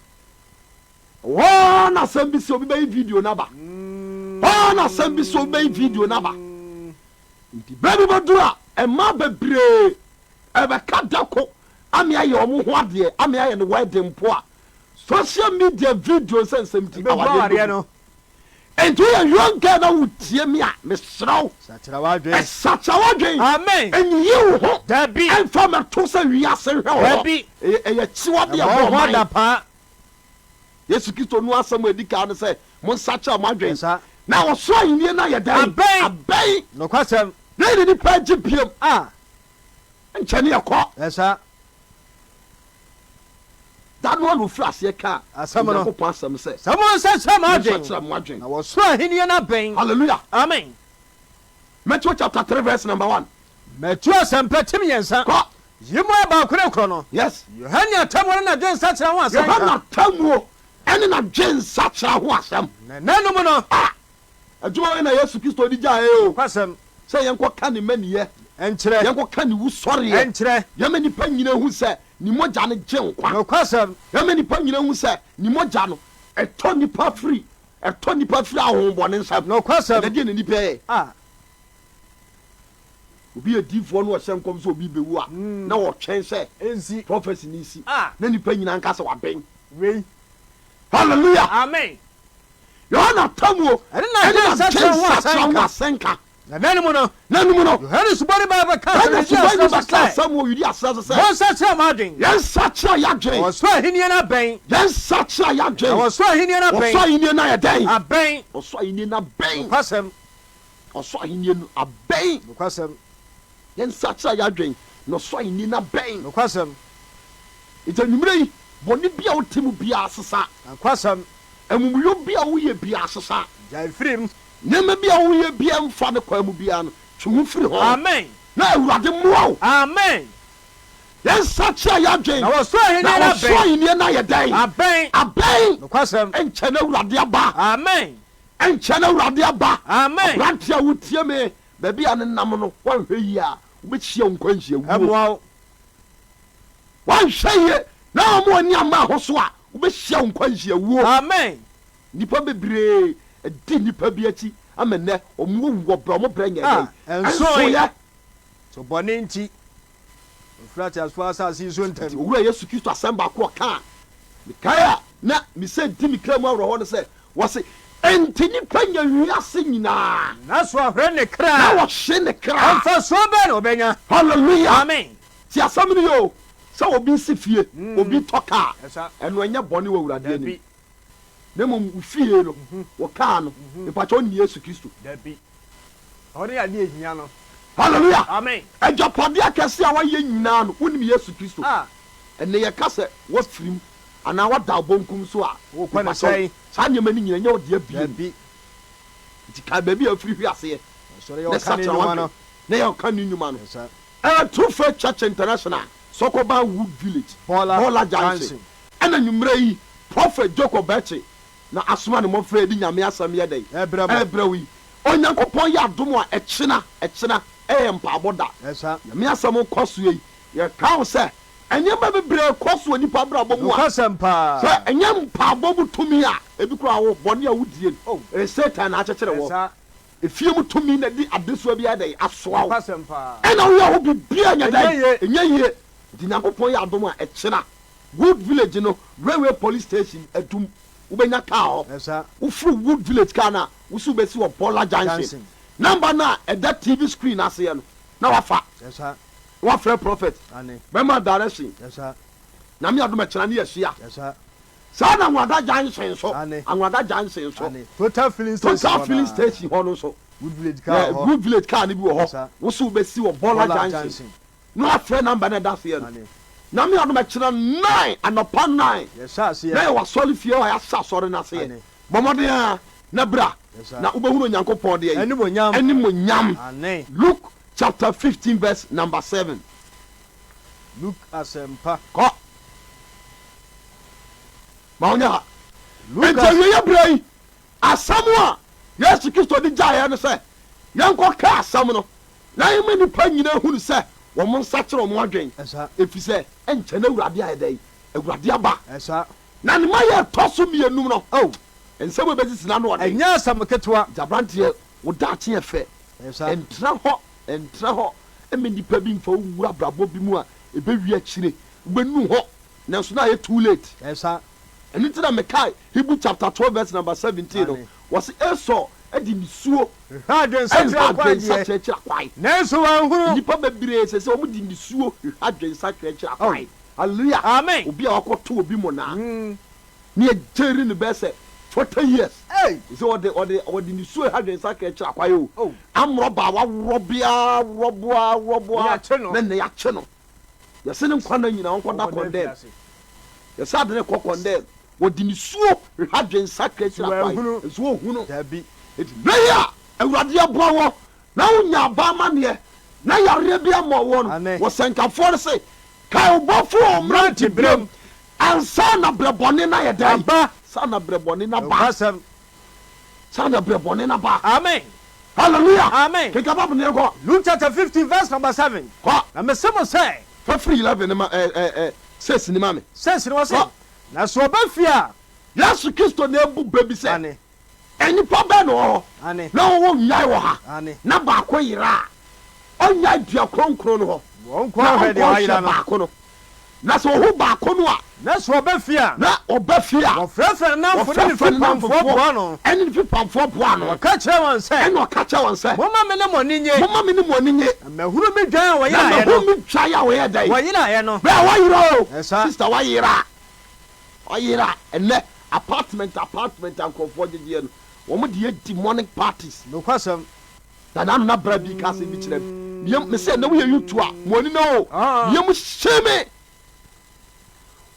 Ɛwɔ hɔ ara na asɛm bi si, obi bɛyi video no aba. Hɔ ara na. Ɛna asɛm bi sɛ wobɛyi video no aba. Nti berɛ bi bɛduru a, mmaa bebree ɛbɛka da ko ame ayɛ wɔn ho adeɛ, ame ayɛ no wedding mpo a, social media video nsɛnsɛm nti awadeɛ no bɛgu. Nti woyɛ young girl na wotie me a, mesrɛ wo, Sakyera w'adwen. sakyera w'adwen. Amen. Nyiyi wo ho. Dabi. Ɛmfa mmɛto sɛ wiase nhwɛ wo hɔ. Dabi. Ɛyɛ ɛyɛ akyiwadeɛ Ɛmmɔ bɔ wo ho ɔman. adapaa. Yesu Kristo no asɛm a ɛdi kan ne sɛ, Monsakyera mo adwen, Yɛsa. na ɔsoro ahennie no ayɛ dɛn? Abɛn. Abɛn. Nokwasɛm. Dɛn na nnipa agye biom? A. Nkyɛ ne yɛkɔ. Yɛsa. Da no ara na ɔfiri aseɛ kaa Asɛm no. Onyankopɔn asɛm sɛ, Sɛ monsakyera mo adwen, Monsakyera mo adwen. na ɔsoro ahennie no abɛn. Hallelujah. Amen. Matthew chapter 3 verse number 1. Mateo Asɛmpa ti mmiɛnsa. Kɔ. Yi mu a baako rekorɔ no. Yes. Yohane atemmuo ne n'adwensakyera ho asɛnka. Yohane atemmuo ne n'adwensakyera ho asɛm. Na nnanom no. A! Adwuma wei na Yesu Kristo de gyaeɛ o. Nokwasɛm. Sɛ yɛnkɔka ne mmaniyɛ. Nkyerɛ. Yɛnkɔka ne wusɔreɛ. Nkyerɛ. Yɛma nnipa nyina hu sɛ ne mogya no gye nkwa. Nokwasɛm. Yɛma nnipa nyina hu sɛ ne mogya no, ɛtɔ nnipa firi, ɛtɔ nnipa firi ahonhommɔne nsam. Nokwasɛm. Ɛnɛ deɛ na nnipa yɛ. A. Obi yɛ diifoɔ na ɔhyɛ nkɔm sɛ obi bɛwu a, na ɔtwɛn sɛ Ɛnsi. prophecy no nsi, A. na nnipa nyinaa nka sɛ waben. Wei. Hallelujah! Amen. Yohane atamuo Ɛne ɛne n'adwensakyera ho n'adwensakyera ho asɛnka. asɛnka. Na nna no mu no. Nna no mu no. Yohane Suboni ba bɛkaa asɛm Yohane Yudea Suboni serɛ so bɛkaa sɛ. asɛm wɔ Yudea serɛ so sɛ. Monsakyera mo adwen. Yɛnsakyera yɛn adwen. Na ɔsoro ahennie no abɛn. Yɛnsakyera yɛn adwen. Na ɔsoro ahennie no abɛn. Ɔsoro ahennie no ayɛ dɛn? Abɛn. Ɔsoro ahennie no abɛn. Nokwasɛm. Ɔsoro ahennie no abɛn. Nokwasɛm. Yɛnsakyera yɛn adwen, na ɔsoro ahennie no abɛn. Nokwasɛm. Nti anwummerɛ yi, bɔne bi a wote mu biara sesa. Nokwasɛm. Amumuyɔ bi a woyɛ biara sesa. Gyae firi mu. Nneɛma bi a woyɛ biara mfa ne kwan mu biara no, twe ho firi ho. Amen. Na Awurade mmoa wo. Amen. Yɛnsakyera yɛn adwen. Na ɔsoro ahennie Na no ɔsoro abɛn. ahennie no ayɛ dɛn? Abɛn. Abɛn. Nokwasɛm. Ɛnkyɛ na Awurade aba. Amen. Ɛnkyɛ na Awurade aba. Amen. Aberanteɛ a wotie me, baabi a ne nam no, woanhwɛ yie a, wobɛhyia wo nkwanhyia wuo. Ɛmmoa wo. Woanhwɛ yie na wɔn ani amma ho so a, wobɛhyia wo nkwanhyia wuo. Amen. Nnipa bebree di nnipa bi akyi ama nnɛ wɔn awu wɔ brɛ wɔn brɛ nyɛ A, dɛn? ɛnsoe. Ɛnsoeɛ. So bɔne nti, wɔfiri ateasefoɔ asase yi so ntɛm. Nti Owura Yesu Kristo asɛm baako a ɔka a mekae a na mesɛ di me kra mu awerɛhoɔ ne sɛ, wɔse, Enti nipa nya wiase nyinaa. Na so ɔhwere ne kra Na a, ɔhye ne kra a. mfasoɔ bɛn na ɔbɛnya? Hallelujah! Amen. Tie asɛm no yie o, sɛ obi si fie, obi tɔ kaa, Ɛsa. ɛno ɛnyɛ bɔne wɔ Awurade anim. Dabi. Na mmom wo fie no, wo kaa no, mepakyɛ wo ne Yesu Kristo. Dabi. Ɛhɔ ne adeɛ ɛhia no. Hallelujah! Amen. Agyapadeɛ akɛseɛ a woayɛ nyinaa no, wonim Yesu Kristo. Ah. Ɛnnɛ yɛka sɛ woafiri mu anaa woada wo bonkum so a, Wokɔ ne mepakyɛ wo, sɛn? saa nneɛma no nyinaa ɛnyɛ wo dea bio. Dabi. Nti kae baabi a wofiri hwe aseɛ Ɔsɔre yɛ na ɔka ne sakyera nnwuma w'adwene no. na yɛ ɔka ne nnwuma no. Yes sir. Ɛyɛ True Faith Church International, Sɔkɔban Wood Village, Bɔɔla Bɔɔla Junction. Junction. Ɛna nwummerɛ yi, Prophet Jacob Bɛkye na asoma ne mmɔfra yi de Nyame asɛm yɛ dɛn? Ɛrebrɛ mo. Ɛrebrɛ wo yi. Onyankopɔn yɛ adom a, ɛkyena, ɛkyena ɛyɛ mpaabɔ da. Yes sir. Nyame asɛm rekɔ soɔ yi, yɛka wo sɛ, nneɛma bebree kɔ so wɔ nnipa abrabɔ mu a, Nokwasɛm paa. sɛ ɛnyɛ mpaabɔ mu tumi a, ebi koraa wo bɔne a wodie no, Oh. ɛyɛ Satan na akyekyere Yes wɔ. sir. Efie mu tumi na ɛde adesoa bi ayɛ dɛn? Asoa wo. Nokwasɛm paa. Ɛna woyɛ ho biribiara nyɛ dɛn? Ɛnyɛ yie. Ɛnyɛ yie. Nti Nyankopɔn yɛ adom a, ɛkyena Wood Village no Railway Police Station adum, wobɛnya kaa hɔ. Yes sir. Woforo Wood Village kaa no a, wo se wobɛsi wɔ Bɔla Junction. Junction. Number no a ɛda TV screen no aseɛ no, na wafa. Yes sir. Na wafrɛ Prophet. Ane. Bɛma direction. Yes sir. Nyame adom ɛkyena ne yɛahyia. Yes sir. Saa na Anwada Junction nso. Ane. Anwada Junction nso. Ane. Total filling station Total hɔ filling naa. station hɔ no nso. Wood Village kaa Yeah, wɔ hɔ. Wood Village kaa no bi wɔ Yes hɔ. sir. Wo se wobɛsi wɔ Bɔla Bɔla Junction. Junction. Na wafrɛ number no a ɛda aseɛ no. Ane. Nyame adom ɛkyena nine, anɔpa nine. Yɛhyɛ aseɛ. Na yɛwɔ asɔre fie hɔ a yɛahyɛ asɔre no aseɛ. Ane. Bɔ mmɔden ara na bra Yes sir. na wobɛhunu Onyankopɔn deɛ yi. Animuonyam. Animuonyam. Ane. Luke chapter 15 verse number 7. Luke asɛmpa. Kɔ. Ma wonyɛ ha. Luke Enti as. awieeɛ berɛ yi, asɛm a Yesu Kristo de gyaeɛ ne sɛ yɛnkɔka asɛm no na yɛmma nnipa nyinaa nhunu sɛ wɔn nsakyera wɔn adwene, Ɛsa. ɛfiri sɛ ɛnkyɛ na Awurade ayɛ dɛn? Awurade aba. Ɛsa. Na ne mayɛ ɛtɔ so mmienum no, Oh. Nsɛm a ɛbɛsisi no ano ɔden. Ɛnyɛ asɛm ketewa. Nti abranteɛ, wo daakye yɛ fɛ. Ɛntra hɔ, ɛntra hɔ mma nnipa bi mfa wo nwura abrabɔ bi mu a ɛbɛwie akyire. Wobɛnu hɔ, nanso na ayɛ too late. Ɛno nti na mekae Hebrew chapter 12 verse number 17 no, wɔse Esau de nisuo Hwehwɛ adwensakyera hwehwɛ kwan deɛ, adwensakyera kwan. nanso wanhunu. Nnipa bebree seesei wɔde nisuo hwehwɛ adwensakyera Oh. kwan. Hallelujah. Amen. Obi a wakɔto obi mmonnaa. Ne yɛgyeri no bɛyɛ sɛ 40 years. Ei. Sɛ ɔde ɔde ɔde nisuo hwehwɛ adwensakyera kyerɛ kwan o. Oh. Amrɔba a waworɔ biara worɔboa worɔboa Ne yɛakye no. na ne yɛakye no. Yɛse ne nkwa nna nyinaa ɔnkɔda Ɔnkɔda condemn. afiase. Yɛse ade no kɔ condemn. Wɔde nisuo hwehwɛ adwensakyera Nso kyerɛ kwan. wanhunu. Nso ɔnhunu. Dabi. Enti nnɛ yi a Awurade aboa wɔ na wonya aba amanneɛ na yareɛ bi ama ɔwɔ no, Aane. wɔsɛnkafoɔ no se, Kae wo Bɔfoɔ wɔ wo mmeranteberɛm ansa na berɛ bɔne no ayɛ dɛn? Aba. Ansa na berɛ bɔne no aba. Nokwasɛm. Ansa na berɛ bɔne no aba. Amen. Hallelujah. Amen. Kenkan Bible no yɛnkɔ. Luke chapter 15 verse number 7. Kɔ. Na mese mo sɛ. Fa firi 11 no ma ɛ ɛ ɛ 6 no ma me. 6 no ɔse, Kɔ. Na sɛ ɔba fie a. Yesu Kristo na ebu bɛ bi sɛ. Aane. Nnipa bɛn na wɔwɔ hɔ na wɔwɔ nnwan wɔ ha, na baako yera a, ɔnnyae dua kronkron no hɔ, na ɔnkɔ nhwɛ baako no? Na sɛ ɔhu baako no a, Na sɛ ɔba fie a, na ɔba fie a, wɔfrɛfrɛ ne nnamfo ne ne wɔfrɛfrɛ ne fipamfoɔ boa ano. nnamfofoɔ ne ne fipamfoɔ boa ano. Na ɔka kyerɛ wɔn sɛ. Ɛnna ɔka kyerɛ wɔn sɛ. Momma me ne mo ani nnye. Momma me ne mo ani nnye. Na mahunu me dwan a Na wɔyeraeɛ no. mahunu me dwan a wɔyɛɛ dɛn? Wɔyeraeɛ no. Bɛɛ wɔayera o, Ɛsa. sister woayera. Ɔyera ɛnɛ apartment apartment a nkurɔfoɔ gyegyeɛ no wɔn de yɛ demonic parties. Nokwasɛm. Na n'ano na bra bi ka asɛm bi kyerɛ me. Meyam me sɛ na woyɛ youth a mo ani na o. Meyam hye me.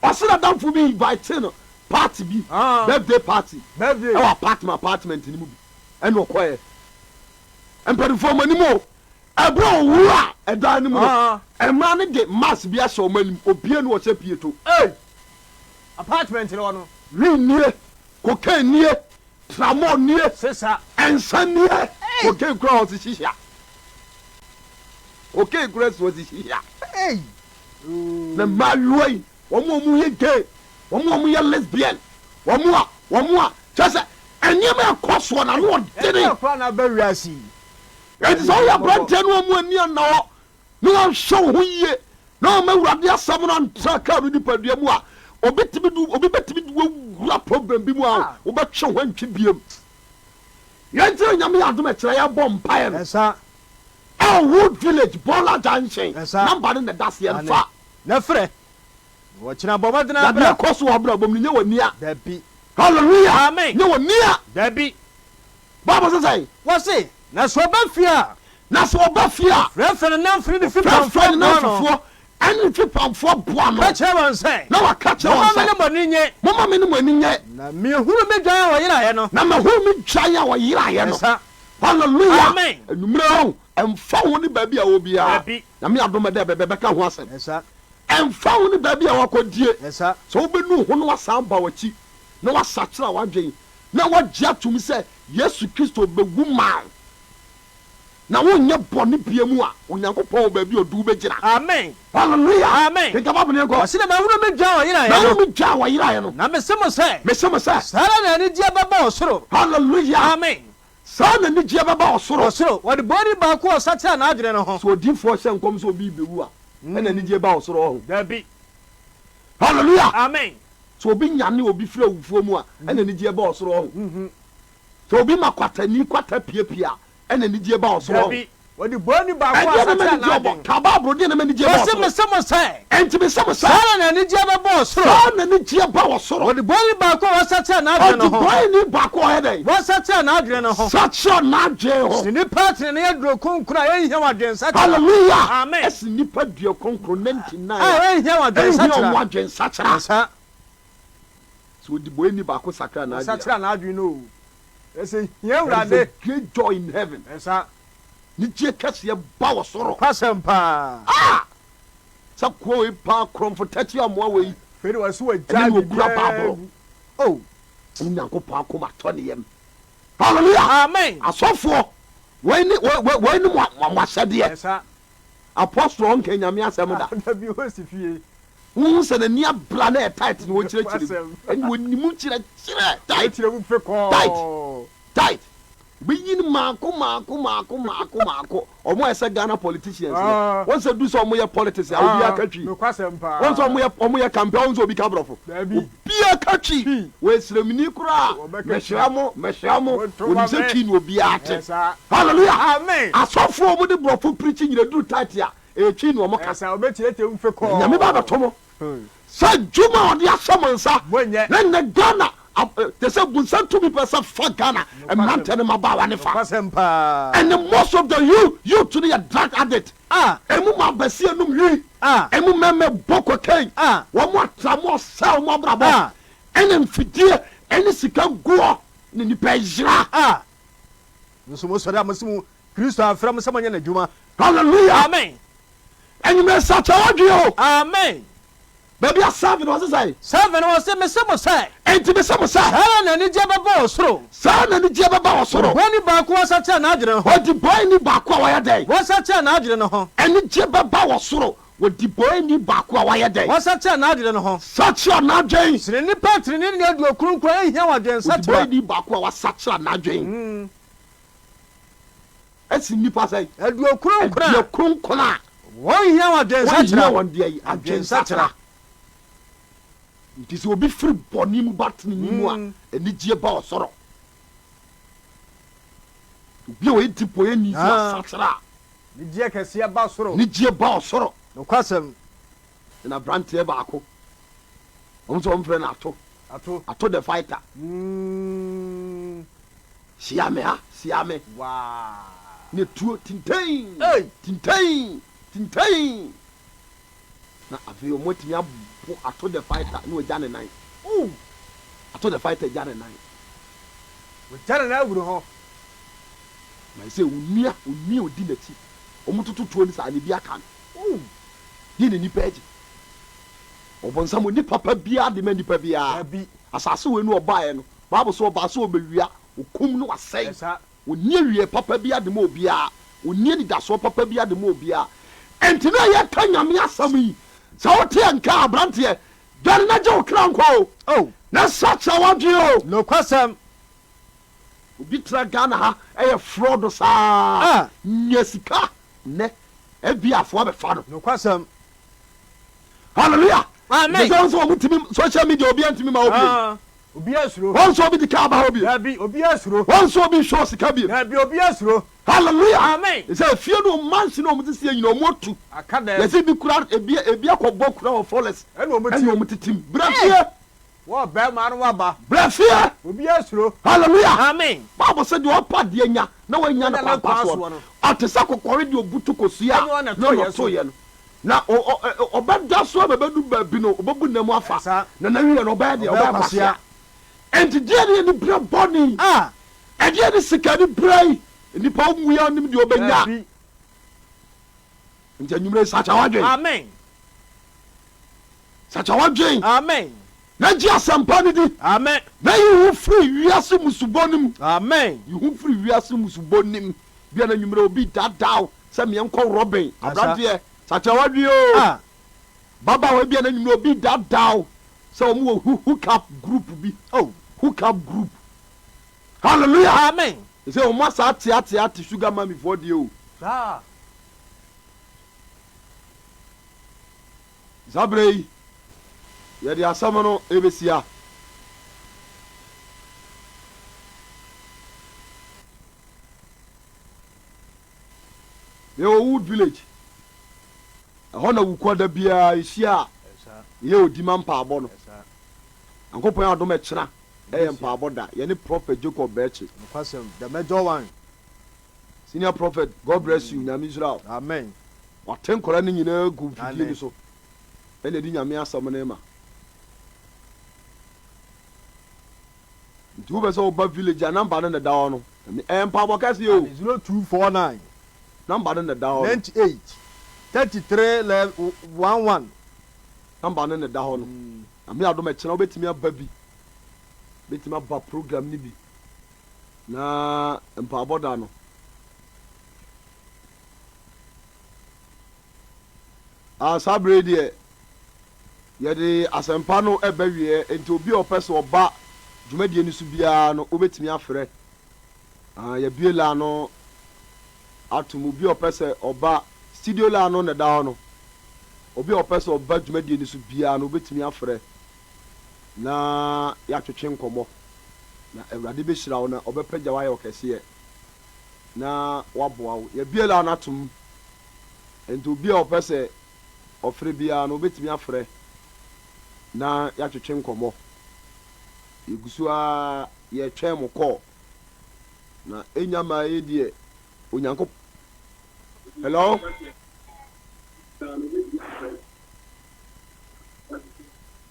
Ɔse n'adamfo bi invite no party bi birthday party ɛwɔ apartment apartment no mu bi ɛna ɔkɔɛ. Mpanimfoɔ mo anim o. Ɛberɛ a ɔwura ɛdan no mu no, mmaa no de mask bi ahyɛ wɔn anim, obie no ɔhyɛ pieto. Ei! Apartment no hɔ no. Wii nie, cocaine nie, tramol nie, Sesa. nsa nie, Ei! cocaine koraa ɔsi shisha. Cocaine koraa si ɔsi shisha. Ei! Na mmaayewa yi, wɔn a wɔyɛ gay, wɔn a wɔyɛ lesbian, wɔn a, wɔn a, kyerɛ sɛ nneɛma a ɛkɔ soɔ no ano ɔdene. Ɛdeɛn koraa na aba wiase yi? Enti sɛ woyɛ aberanteɛ na wammu ani anna hɔ, na wanhwɛ wo ho yie, na wamma Awurade asɛm no antra kaa no nipadua mu a, obi tumi de, obi bɛtumi de wo awura problem bi mu a wobɛtwe ho antwe biom. Yɛn nti na Nyame yɛ adom ɛkyerɛ yɛbɔ mpaeɛ no. Ɛsa. Elwood Village, Bɔla Junction, Ɛsa. number no na ɛda aseɛ no, Ane. fa. Na frɛ. Na wɔkyena bɔ mmɔden Na ara deɛ bra. ɛkɔ so wɔ w'abrabɔ mu no, nyɛ w'ani a. Dabi. Hallelujah! Amen. Nyɛ w'ani a. Dabi. Bible se sɛn? Wɔse, Na sɛ ɔba fie a. Na sɛ ɔba fie a. Ɔfrɛfrɛ ne nnamfo ne ne Ɔfrɛfrɛ fipamfoɔ ne boa ano. nnamfofoɔ ne ne fipamfoɔ boa ano. Ka kyerɛ wɔn sɛ. Na waka kyerɛ wɔn Momma sɛ. me ne mo ani nnye. Momma me ne mo ani nnye. Na mehunu me dwan a wɔyeraeɛ no. Na mahunu me dwan a wɔyeraeɛ no. Ɛsa. Hallelujah! Amen. Anwummerɛ o, ɛmfa ho ne baabi a wɔ biara. Dabi. Nyame adom ɛdɛ bɛbɛka ho asɛm. Ɛsa. Ɛmfa ho ne baabi a wakɔdie. Ɛsa. Sɛ wobɛnu wo ho na wasan aba w'akyi na wasakyera w'adwene na woagye atom sɛ Yesu Kristo bɛwu maa wo, na wonyɛ bɔne bia mu a, Onyankopɔn wɔ baabi a ɔde wo bɛgyina. Amen. Hallelujah. Amen. Kenka Bible no yɛnkɔ. Ɔse na mahunu me dwan a wɔyeraeɛ no. Mahunu me dwan a wɔyeraeɛ no. Na mese mo sɛ. Mese mo sɛ. Saa ara na anigyeɛ bɛba ɔsoro. Hallelujah. Amen. Saa na anigyeɛ bɛba ɔsoro. Ɔsoro. Ɔdebɔneyɛni baako a ɔsakyera n'adwene no ho. Sɛ odiyifoɔ hyɛ nkɔm sɛ obi rebɛwu a, ɛna anigyeɛ ba ɔsoro ɔho. Dabi. Hallelujah. Amen. Sɛ obi nyane obi firi awufoɔ mu a, ɛna anigyeɛ ba ɔsoro ɔho. Sɛ obi ma kwatani kwata piapia a, ɛna anigyeɛ ba ɔsoro ɔho. Dabi, wɔde bɔne baako a Ɛdeɛn na ɛma asakyera anigyeɛ ɔbɔ? n'adwene. Ka Bible, deɛn na ɛma anigyeɛ ba Ɔse, ɔsoro? Mese mo sɛ. Enti mese mo sɛ. Saa ara na anigyeɛ bɛba ɔsoro. Saa ara na anigyeɛ ba ɔsoro. Wɔde bɔne baako a wasakyera n'adwene no ho. Ɔdebɔneyɛni baako a ɔyɛ dɛn? Wasakyera n'adwene no ho. Sakyera n'adwene ho. Sene nnipa atenenee aduokron a ɛnhia wɔn adwensakyera. Hallelujah! Amen. Ɛsene nnipa aduokronkron, 99 A a ɛnhia wɔn ɛnhia adwensakyera. wɔn adwensakyera. Ɛsa. Sɛ ɔdebɔneyɛni baako sakra n'adwene a. Ɔsakyera n'adwene no o. Ɛsɛ hia There is a Awurade. great joy in heaven. Ɛsa. Anigyeɛ kɛseɛ ba wɔ soro. Nokwasɛm paa. Ah! Sɛ koa wei paa korɔmfo takyi amoa wei. Afei de wɔse wɔagyae Ɛne na ɔkura biribiara Bible. agu. Oh! Ɛne Nyankopɔn akoma tɔ ne yam. Hallelujah! Amen! Asɔfoɔ, wei ne, wei, wei, wei ne mo, mo ahyɛdeɛ. Ɛsa. Apostle ɔnka Nyame asɛm da. Dabi, ɔnsi fie. Wohu sɛ n'ani abra na ɛyɛ tight na ɔkyerɛkyerɛ mu. Ɛnna ɔnim kyerɛkyerɛ tight. Tight. Tight. Wobɛyi no maako maako maako maako maako. Wɔn ayɛ sɛ Ghana politicians no. Wɔn sɛ du sɛ wɔn yɛ politics a obiara ka twi. Wɔn sɛ wɔn yɛ wɔn yɛ campaign wɔn sɛ obi ka borɔfo. Obiara ka twi. Wɔyɛ sremni koraa. Mɛhyira mo mɛhyira mo. Wɔnim sɛ twi na obiara te. Hallelujah. Asɔfoɔ a wɔde borɔfo preach nyina duru tight a ɛyɛ twi na wɔn ka. Na Nyame ba abɛto mo. Sɛ dwuma a ɔde ahyɛ mo nsa na nnɛ Ghana te sɛ bunsa tumi pɛ sɛ fa Ghana mmerantɛ ne mmabaawa ne fa. Ɛne most of the youth youth no yɛ drug addict. Emu ma abasia num wi. Emu mɛmɛ bɔ cocaine. Wɔn atra mo ɔsɛ wɔn abrabɔ. Ɛne mfidie ɛne sika guɔ ne nipa yera. Nso mo sɔre a mo se mo Kristo afrɛ mo sɛ monyɛ n'adwuma. Hallelujah. Amen. Anwummerɛ sakyera w'adwene o. Amen. Baabi a seven ɔse sɛn? Seven ɔse, Mese mo sɛ. Enti mese mo sɛ. Saa ara na anigyeɛ bɛba wɔ soro. Saa ara na anigyeɛ bɛba wɔ soro. Ɔdebɔneyɛni baako a wasakyera n'adwene ho. Ɔdebɔneyɛni baako a wayɛ dɛn? Wasakyera n'adwene no ho. Anigyeɛ bɛba wɔ soro wɔ debɔneyɛni baako a wayɛ dɛn? Wasakyera n'adwene no ho. Sakyera n'adwene. Sene nnipa atreneeni aduokron koraa nhia wɔn adwensakyera. Ɔdebɔneyɛni baako a wasakyera n'adwene. Asi nnipa sɛn? Aduokronkron a. Aduokronkron a. Wɔnhia wɔn adwensakyera. Wɔnhia wɔn deɛ yi? Adwensakyera. Nti sɛ obi firi bɔne mu ba tenenee mu a, anigyeɛ ba ɔsoro. Obi a ɔyɛ dibɔyɛni sɛ wasakyera a. Anigyeɛ kɛseɛ ba soro. Anigyeɛ ba ɔsoro. Nokwasɛm. Ɛna aberanteɛ baako, wɔn sɛ wɔmfrɛ no Ato. Ato. Ato the fighter. Hyia me ha, hyia me. Waa. Ne tuo tintain, Ei! tintain, tintain. Na afei wɔn atumi abo Ato the fighter na wagya ne nan. Ooh. Ato the fighter gya ne nan. Wagya ne nan agu ne ho. Na sɛ onua, onua odi n'akyi. Wɔn toto tuo no saa na ebi aka no. Ooh. Deɛ na nipa agye. Ɔbonsam ɔnni papa biara de ma nipa biara. Dabi. Asase wei no ɔbaeɛ no, Bible sɛ ɔbaa sɛ ɔbɛwia, ɔkum na wasɛe. Ɛsa. Ɔnni awieɛ papa biara de ma obiara. Ɔnni anidasoɔ papa biara de ma obiara. Enti na yɛka Nyame asɛm yi, sɛ wote yɛn nka a, abranteɛ, dwane na gye wo kra nkwa o. Oh. Na sakyera w'adwene o. Nokwasɛm. Obi tra Ghana ha yɛ fraud saa, Ah. nya sika nnɛ, FBI foɔ abɛfa no. Nokwasɛm. Hallelujah. Amen. Sɛ sɛ wɔn tumi social media obi ntumi ma obi. Ah, obi asuro. Wɔn nso obi di kaa ba hɔ bi. Dabi, obi asuro. Wɔn nso obi show sika bi. Dabi, obi asuro. Hallelujah. Amen. Sɛ efie no mansi na wɔn sisi nyina wɔn atu. Aka dɛm. Yɛsɛ bi kura ebi ebi akɔbɔ kura wɔ forest. Ɛna wɔn ti. Ɛna wɔn tete mu. Brɛ fie. Wɔ bɛrima no waba. Brɛ fie. Obi asuro. Hallelujah. Amen. Bible sɛ deɛ ɔpa deɛ nya na wanya no kwan pa soɔ no, ɔte sɛ kɔkɔre deɛ ɔbutu kosua Ɛne na ɔna toeɛ so. ɔtoeɛ no. Na ɔbɛda so ama bɛdu baabi no, ɔbɛbu nna mu afa, na n'awieɛ no, ɔbɛyɛ deɛ? Ɔbɛyɛ kwasea. Enti deɛ ne aniberɛ bɔne yi? Ɛdeɛ ne sika aniberɛ yi? Nnipa ɔnwui a ɔnnim deɛ ɔbɛnya. Nti anwummerɛ yi, sakya w'adwen. Amen. Sakya w'adwen. Amen. Na gye asɛmpa no di. Amen. Na yi ho firi wiase mmusubɔ no mu. Amen. Yi ho firi wiase mmusubɔ no mu. Bia na anwummerɛ obi daadaa wo sɛ meɛnkɔ Robin. Abranteɛ, sakya w'adwen oo. Ah. Babaawa bia na anwummerɛ obi daadaa wo sɛ wɔn wɔ hook up group bi. Oh. Hook up group. Hallelujah. Amen. Sɛ wɔn asa ate ate ate sugar mummy foɔ deɛ o. Saa. Saa berɛ yi, yɛde asɛm no rebɛsi ha. Yɛwɔ Wood Village. Ɛhɔ na wukɔ da biara yɛhyia a yɛyɛ odima mpaabɔ no. Nyankopɔn adom ɛkyena ɛyɛ mpaabɔ da. Yɛne Prophet Jacob Bɛɛkye. Nokwasɛm, the major one. Senior prophet God bless you Nyame nhyira wo. Amen. Wate nkwadaa no nyinaa gu mfidie no so ɛna ɛde Nyame asɛm no rema. Nti wopɛ sɛ woba village a number no na ɛda hɔ no. Ɛyɛ mpaebɔ kɛseɛ o. 0249. Number no na ɛda hɔ no. 98 33 11. Number no na ɛda hɔ no. Nyame adom ɛkyena wobɛtumi aba bi. Wobɛtumi aba program no bi. Na mpaebɔ da no. Ah, saa berɛ yi deɛ. Yɛde asɛmpa no reba awieɛ, enti obi a ɔpɛ sɛ ɔba dwumadie no so biara no, wobɛtumi afrɛ. Ah, yɛabue line no atom. Obi a ɔpɛ sɛ ɔba, studio line no na ɛda hɔ no. Obi a ɔpɛ sɛ ɔba dwumadie no so biara no, wobɛtumi afrɛ na yɛatwetwe nkɔmmɔ. Na Awurade bɛhyira wo na ɔbɛpagya wo ayɛ wo kɛseɛ na waboa wo. Yɛabue line no atom, enti obi a ɔpɛ sɛ ɔfrɛ biara no, wobɛtumi afrɛ na yɛatwetwe nkɔmmɔ. Yɛgu so ara yɛretwɛn mo call. Na ɛnya mmaa yi deɛ, Onyankopɔn. Hello?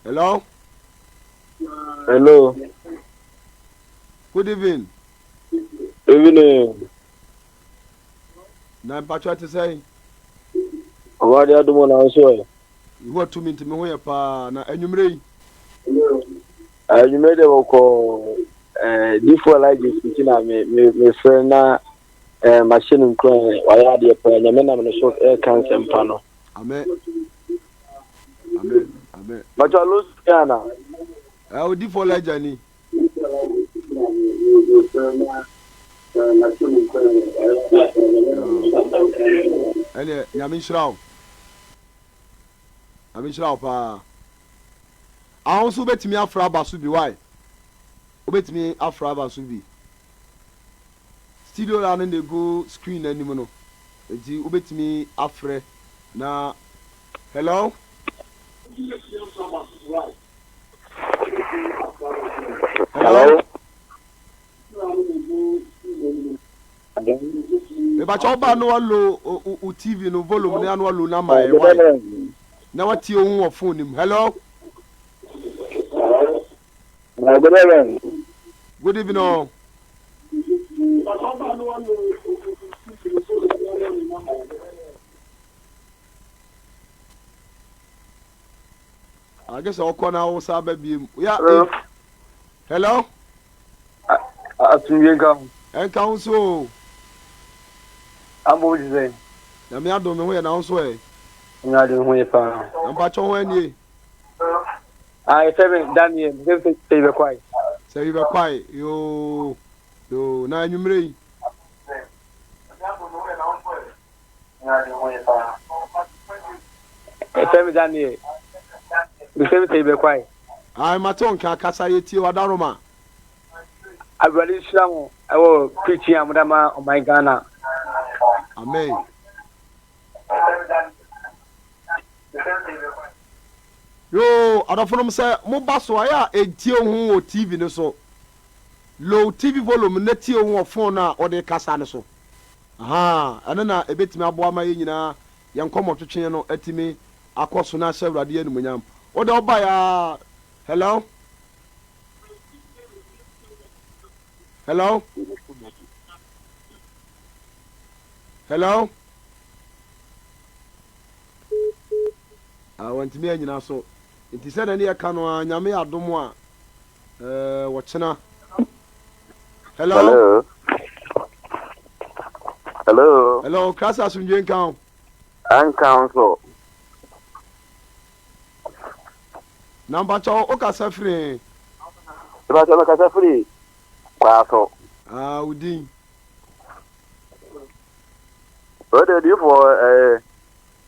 Hello? Hello. Good evening. Evening. Na mpatsɔ ɛte sɛn? Awurade adom na nso ɛ. Yehowa tumi nti me ho yɛ paa na anwummere yi. Anwummere deɛ wɔkɔ ɛɛ difo Elijah nti na me me me frɛ na ɛɛ mahyɛ no nkuran wayɛ adeɛ paa nyame nam ne so ɛɛka nsɛmpa no. Amen. Amen. Amen. Bàtà ló sọ yà na. Ɛ odifo Elijah ni. Ɛneɛ Nyame nhyira wo. Nyame nhyira wo paa. Aho nso wobɛtumi afra aba so bi why? Wobɛtumi afra aba so bi. Studio la no na egu screen anim no. Nti wobɛtumi afrɛ na hello? Hello. Mebakyɛ wo ba no alo o TV no volume no ano alo na ma ɛ why na watie wo ho wɔ phone nim. Hello. Good evening. Good evening. Oh. Agye sɛ ɔkɔ na wo san ba biem. Ya Hello. eh. Hello. Asomdwe nka ho. Ɛnka wo nso o. Abom te sɛn? Nyame adom me ho yɛ na wo nso ɛ? Nyame adom ho yɛ paa. Na mpakyɛ ho anie? Ah, yɛfrɛ me Daniel, sɛ sɛ yɛbɛkwae. Sɛ yɛbɛkwae, yoo, yoo, na anwummerɛ yi. Ɛfɛ mi Daniel. Bisɛ mi sɛ ibɛkwae. Ayi mate wo nka kasa yɛ tie wadaroma. Awurade nhyira mo ɛwɔ preaching a mode ama ɔman Ghana. Amen. Yoo adɔfonom sɛ moba so ayɛ a ɛntie wo ho wɔ TV no so. Low TV volume na tie wo ho wɔ phone no a wode kasa no so. Ahaa, ɛno na ɛbɛtumi aboa ma yɛn nyinaa yɛn nkɔmmɔtwetwe no atumi akɔ so na ahyɛ Awurade animuonyam. Wo deɛ wobaeɛ ara, hello? Hello? Hello? Ah, wantumi anyina so. Nti sɛdeɛ ne yɛka no ara, Nyame adom a, Eh, wɔkyena. Hello. Hello. Hello. Hello, krasa asomdwe nka ho. Nka ho so. Na mpakyɛ wo kasa firi he? Mpakyɛ me kasa firi kwaa so. Ah, wo din. O de difoɔ eh,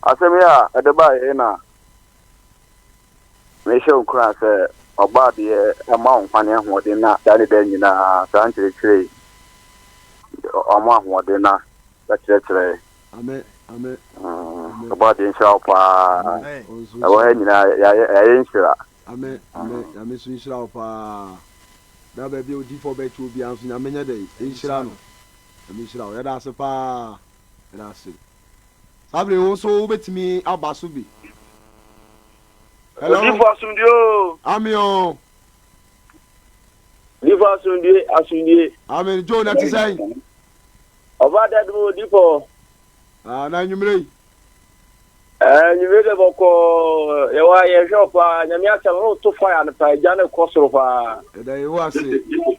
asɛm yi a ɛde baeɛ na Mehyɛ wo nkuran sɛ Ɔbɔadeɛ mma wo nkwa ne ahoɔden na da ne da nyinaa saa nkyerɛkyerɛ yi ɔmo ahoɔden na bɛkyerɛkyerɛ. Amen amen amen. Ɔbɔadeɛ nhyira wo paa. Amen. Ɔnso Ɛwɔ ha nhyira wo. nyinaa yɛayɛ yɛayɛ nhyira. Amen amen Nyame nso nhyira wo paa. Na baabi a odiyifoɔ bɛte obiara nso Nyame nyɛ dɛn nhyira no. Nyame nhyira wo. Yɛda ase paa. Yɛda ase. Saa bere yi wo nso wobɛtumi aba so bi. Hello. Odifo asomdue o. Amen o. Odifo asomdue asomdue. Amen. Joe na te sɛn? Ɔba dad mu odifo. Ah, na anwummere yi. Eh, anwummere de bɔkɔ yɛwɔ yɛhwɛ ɔpa nyame asɛm no to fire no pa agya no kɔ soro paa. Ɛda yehowa ase.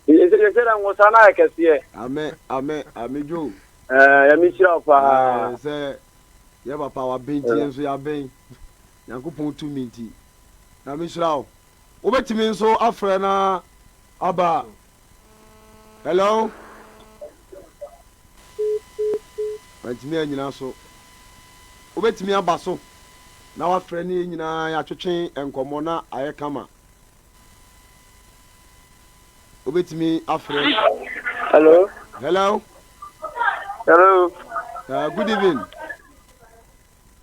Yɛsɛ dɛ nwosa no ayɛ kɛseɛ. Amen, amen, amen Joe. Eh, nyame nhyira wo paa. Eh, sɛ yɛ papa waben nti yɛn nso yɛaben. Nyankopɔn tumi nti. Nyame nhyira wo. Wobɛtumi nso afrɛ na aba. Hello? Wantumi anyina so. Wobɛtumi aba so na wafrɛ ne yɛn nyinaa yɛatwetwe nkɔmmɔ na ayɛ kama. Wobɛtumi afrɛ. Hello. Hello. Hello. Good evening.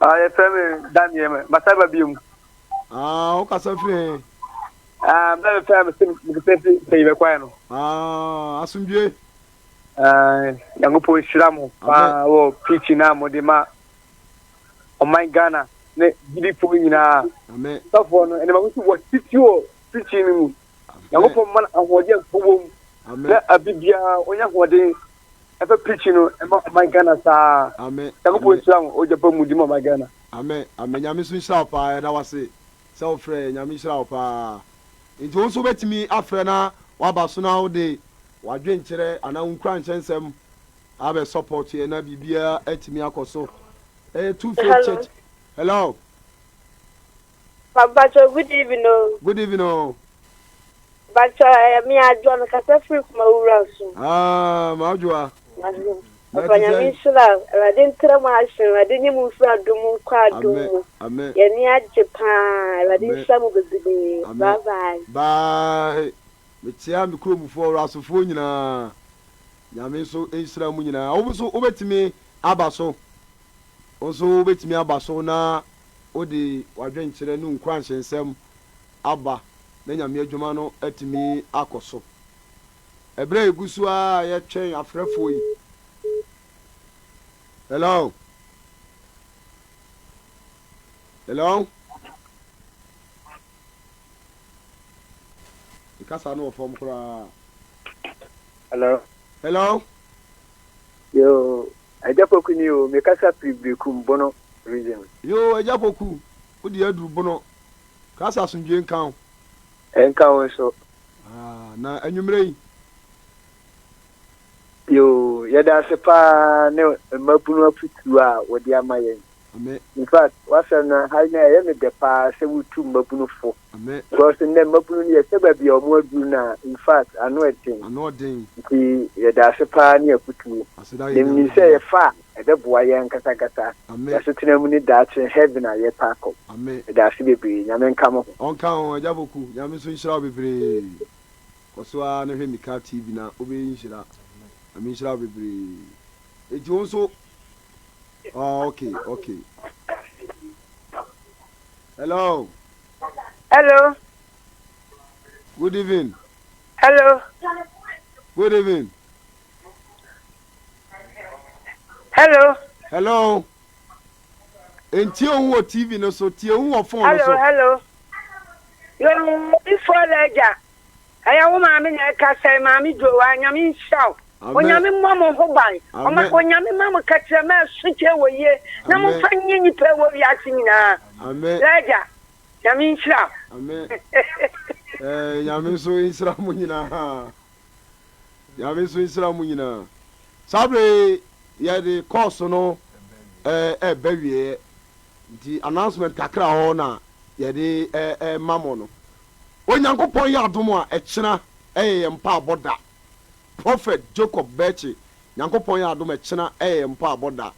Ah, yɛfrɛ me Daniel, masa ba bio mu. Ah, wokasa firi he? Ah, bɛrɛ fɛ me sɛ mekasa firi sɛ yɛbɛkwae no. Ah, asomdwie. Ah, Nyankopɔn nhyira mo paa wɔ preaching a mode ma ɔman Ghana ne gyidifoɔ nyinaa. Amen. Sɔfoɔ no, ɛnna mahu sɛ wɔtete wɔ preaching no mu. Nyankopɔn ma no ahoɔden a nkwa wɔ mu na abe biara ɔnya ahoɔden ɛfɛ preaching no ɛma ɔman Ghana saa. Amen. Nyankopɔn nhyira mo ogya pa mu di ma ɔman Ghana. Amen amen Nyame nso nhyira wo paa yɛda wase sɛ wo frɛ yɛn Nyame nhyira wo paa nti wo nso wobɛtumi afrɛ na waba so na wode wadwenkyerɛ anaa wo nkuranhyɛ nsɛm abɛ support yɛn na biribiara atumi akɔ so ɛyɛ Two Faith Church hello. Papacho good evening o. Good evening o. Pacho ɛyɛ me Adwoa me kasa firi Kumawura so. Ah Madwoa. Papa Nyame nhyira wo. Awurade ntra mu ahye Awurade nyi mo mfiri adom mu nkɔ adom mu. Amen. Yɛn ani agye paa. Awurade nhyira mo bebree. Bye bye. Bye. Mekyea me kuromfoɔ Wurasofoɔ nyinaa. Nyame nso nhyira mo nyinaa. Wo nso wobɛtumi aba so. Wo nso wobɛtumi aba so na wode w'adwenkyerɛ ne wo nkuranhyɛ nsɛm aba na Nyame adwuma no atumi akɔ so. Ɛberɛ a yɛgu so ara a yɛtwɛn afrɛfoɔ yi. Hello? Hello? Ne kasa no wɔ fam koraa. Hello? Hello? Yo, Agya Poku ni o, me kasa firi Berekum Bono region. Yoo Agya Poku, wo deɛ aduru Bono. Kasa asomdwie nka wo. Ɛnka wo nso. Ah, na anwummerɛ yi. Yoo, yɛda ase paa ne mmabunu afutuo a wɔde ama yɛn. Amen. In fact, w'asɛm no ha no ɛyɛ me dɛ paa sɛ wotu mmabunu fo. Amen. Because nnɛ mmabunu no yɛhwɛ baabi a wɔn aduru no a, in fact, ano ɛden. Ano ɔden. Nti yɛda ase paa ne afutuo. Aseda yɛ Na menim Nyame sɛ dea. yɛfa a, ɛbɛboa yɛn ankasa ankasa. Amen. Yɛasetena mu ne daakye heaven a yɛpɛ akɔ. Amen. Meda ase bebree. Nyame nka mo ho. Ɔnka ho, Agya Poku. Nyame nso nhyira wo bebree. Kɔ so ara na hwɛ Mika TV na wobɛyɛ nhyira. Nyame nhyira wo bebree. Enti wo nso Oh, okay, okay. Hello. Hello. Good evening. Hello. Good evening. Hello. Hello. Ntie ohun wɔ TV no so, tie ohun wɔ phone no so. Hello, hello. Yo, before leja. Ɛyɛ wo maame na ɛkasa yi, Maame Joa, Nyame nhyira wo. Onyame mmɔ mo ho ban. Ɔma Onyame ma mo kɛtrɛma ɛso kyɛ wɔ yie na mo mfa nyɛ nnipa ɛwɔ wiase nyinaa. Lɛgya, Nyame nhyira wo. Amen. Eh, Nyame nso nhyira mo nyinaa. Nyame nso nhyira mo nyinaa. Saa bere yi yɛde kɔɔso no ɛɛba wieɛ. Nti announcement kakra hɔ na yɛde ɛɛma mo no. Onyankopɔn yɛ adom a ɛkyena ɛyɛ yɛn mpaabɔ da. Prophet Jacob Berkye Nyankopɔn yɛ adom ɛkyena ɛyɛ yɛn mpaabɔ da.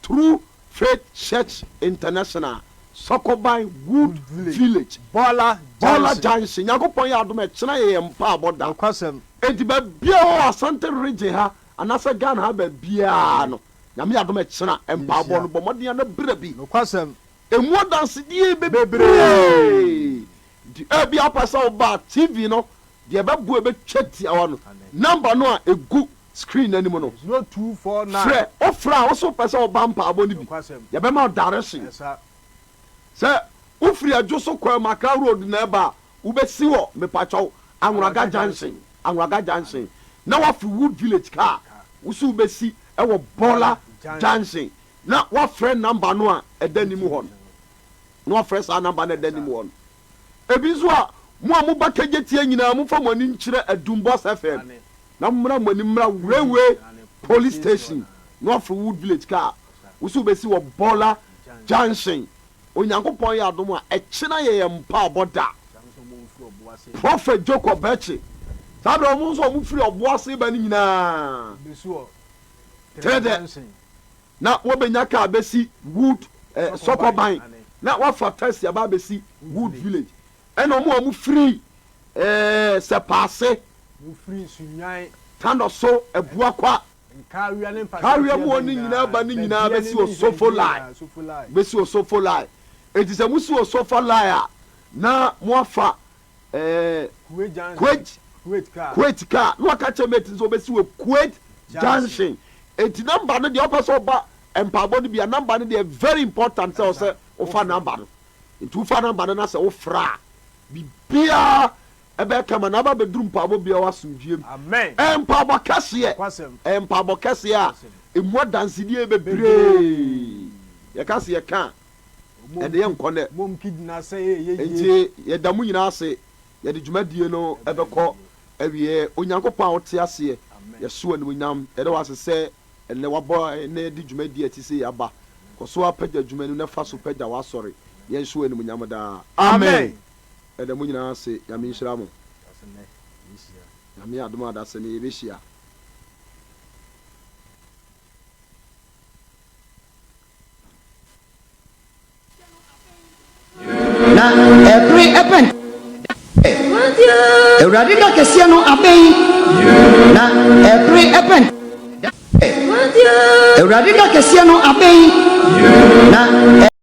True Faith Church International Sɔkɔban Wood Village Bɔɔla Bɔɔla Junction Nyankopɔn yɛ adom ɛkyena yɛ yɛn mpaabɔ da. Nokwasɛm. Enti baabiara wɔ Asante Region ha anaasɛ Ghana ha baabiara no Nyame yɛ adom ɛkyena mpaabɔ no bɔ mmɔden ara na bra bi. Nokwasɛm. Emu adansedie bebree. Nti ebia wopɛ sɛ woba a, TV no, deɛ ɛbɛboa ɛbɛtwa tiawa no, number no a ɛgu screen no anim no, frɛ. Wofrɛ a, wo nso wopɛ sɛ woba mpaabɔ no bi, yɛbɛma wo direction. Sɛ wofiri Adwo so kɔ Accra road na ɛba a, wobɛsi wɔ, mepakyɛw, Anwraga junction, Anwraga junction, na woafiri Wood Village car, wo nso wobɛsi wɔ Bɔla junction, na woafrɛ number no a ɛda anim hɔ no. Na wɔafrɛ saa namba no a ɛda anim hɔ no. Ebi nso a, mo a moba Kejetia nyinaa, momfa mo ani nkyerɛ Adum Boss FM, na mommra mo ani mmra Railway Police Station, North Wood Village kaa wo sɛ wobɛsi wɔ Bɔla Junction. Onyankopɔn yɛ adom a, ɛkyena yɛ yɛn mpaabɔ da. Prophet Jacob Bɛkye, saa berɛ wɔn nso a wɔfiri Ɔboase ba no nyinaa, kyerɛ dɛ na wɔbɛnya kaa bɛsi Wood eh, Sɔkɔban, na wɔafa taxi aba abɛsi Wood Village. Ɛna wɔn a wɔfiri eh, Sɛpaase, Tanɔso, Abuakwa, Kawia mu hɔ no nyinaa ba no nyinaa bɛsi Osofo Line, bɛsi Osofo Line. Enti sɛ mosi Osofo Line a, na moafa eh, Kuwait, Kuwait car, na waka kyerɛ mate no sɛ ɔbɛsi wɔ Kuwait Junction. Enti number no deɛ ɔpɛ sɛ ɔba mpaebɔ no bi a, number no deɛ very important sɛ ɔsɛ wofa number no. Nti wofa number no na sɛ wofrɛ a, biribiara Ɛbɛyɛ kama na aba abɛduru mpaebɔ biara asomdwoeɛ mu. Ɛyɛ mpaebɔ kɛseɛ. Ɛyɛ mpaebɔ kɛseɛ a ɛmu adansedie bebree. Yɛka sɛ yɛka a, ɛnde yɛnkɔ nnɛ. Enti yɛda mo nyinaa ase. Yɛde dwumadie no bɛkɔ awieɛ. Onyankopɔn a wote aseɛ, yɛhyɛ wo animuonyam. Yɛda wo ase sɛ ɛnnɛ woabɔ yɛn na yɛde dwumadie a ɛte sei aba. Kɔ so ara pagya adwuma no na fa so pagya w'asɔre. Yɛnhyɛ wo animuonyam daa. Amen. Yɛda mo nyinaa ase Nyame nhyira mo. Nyame adom a dasani yɛbɛhyia. Na ɛbere ɛbɛn sɛ Awurade da kɛseɛ no abɛn, na ɛbere ɛbɛn sɛ Awurade da kɛseɛ no abɛn, na.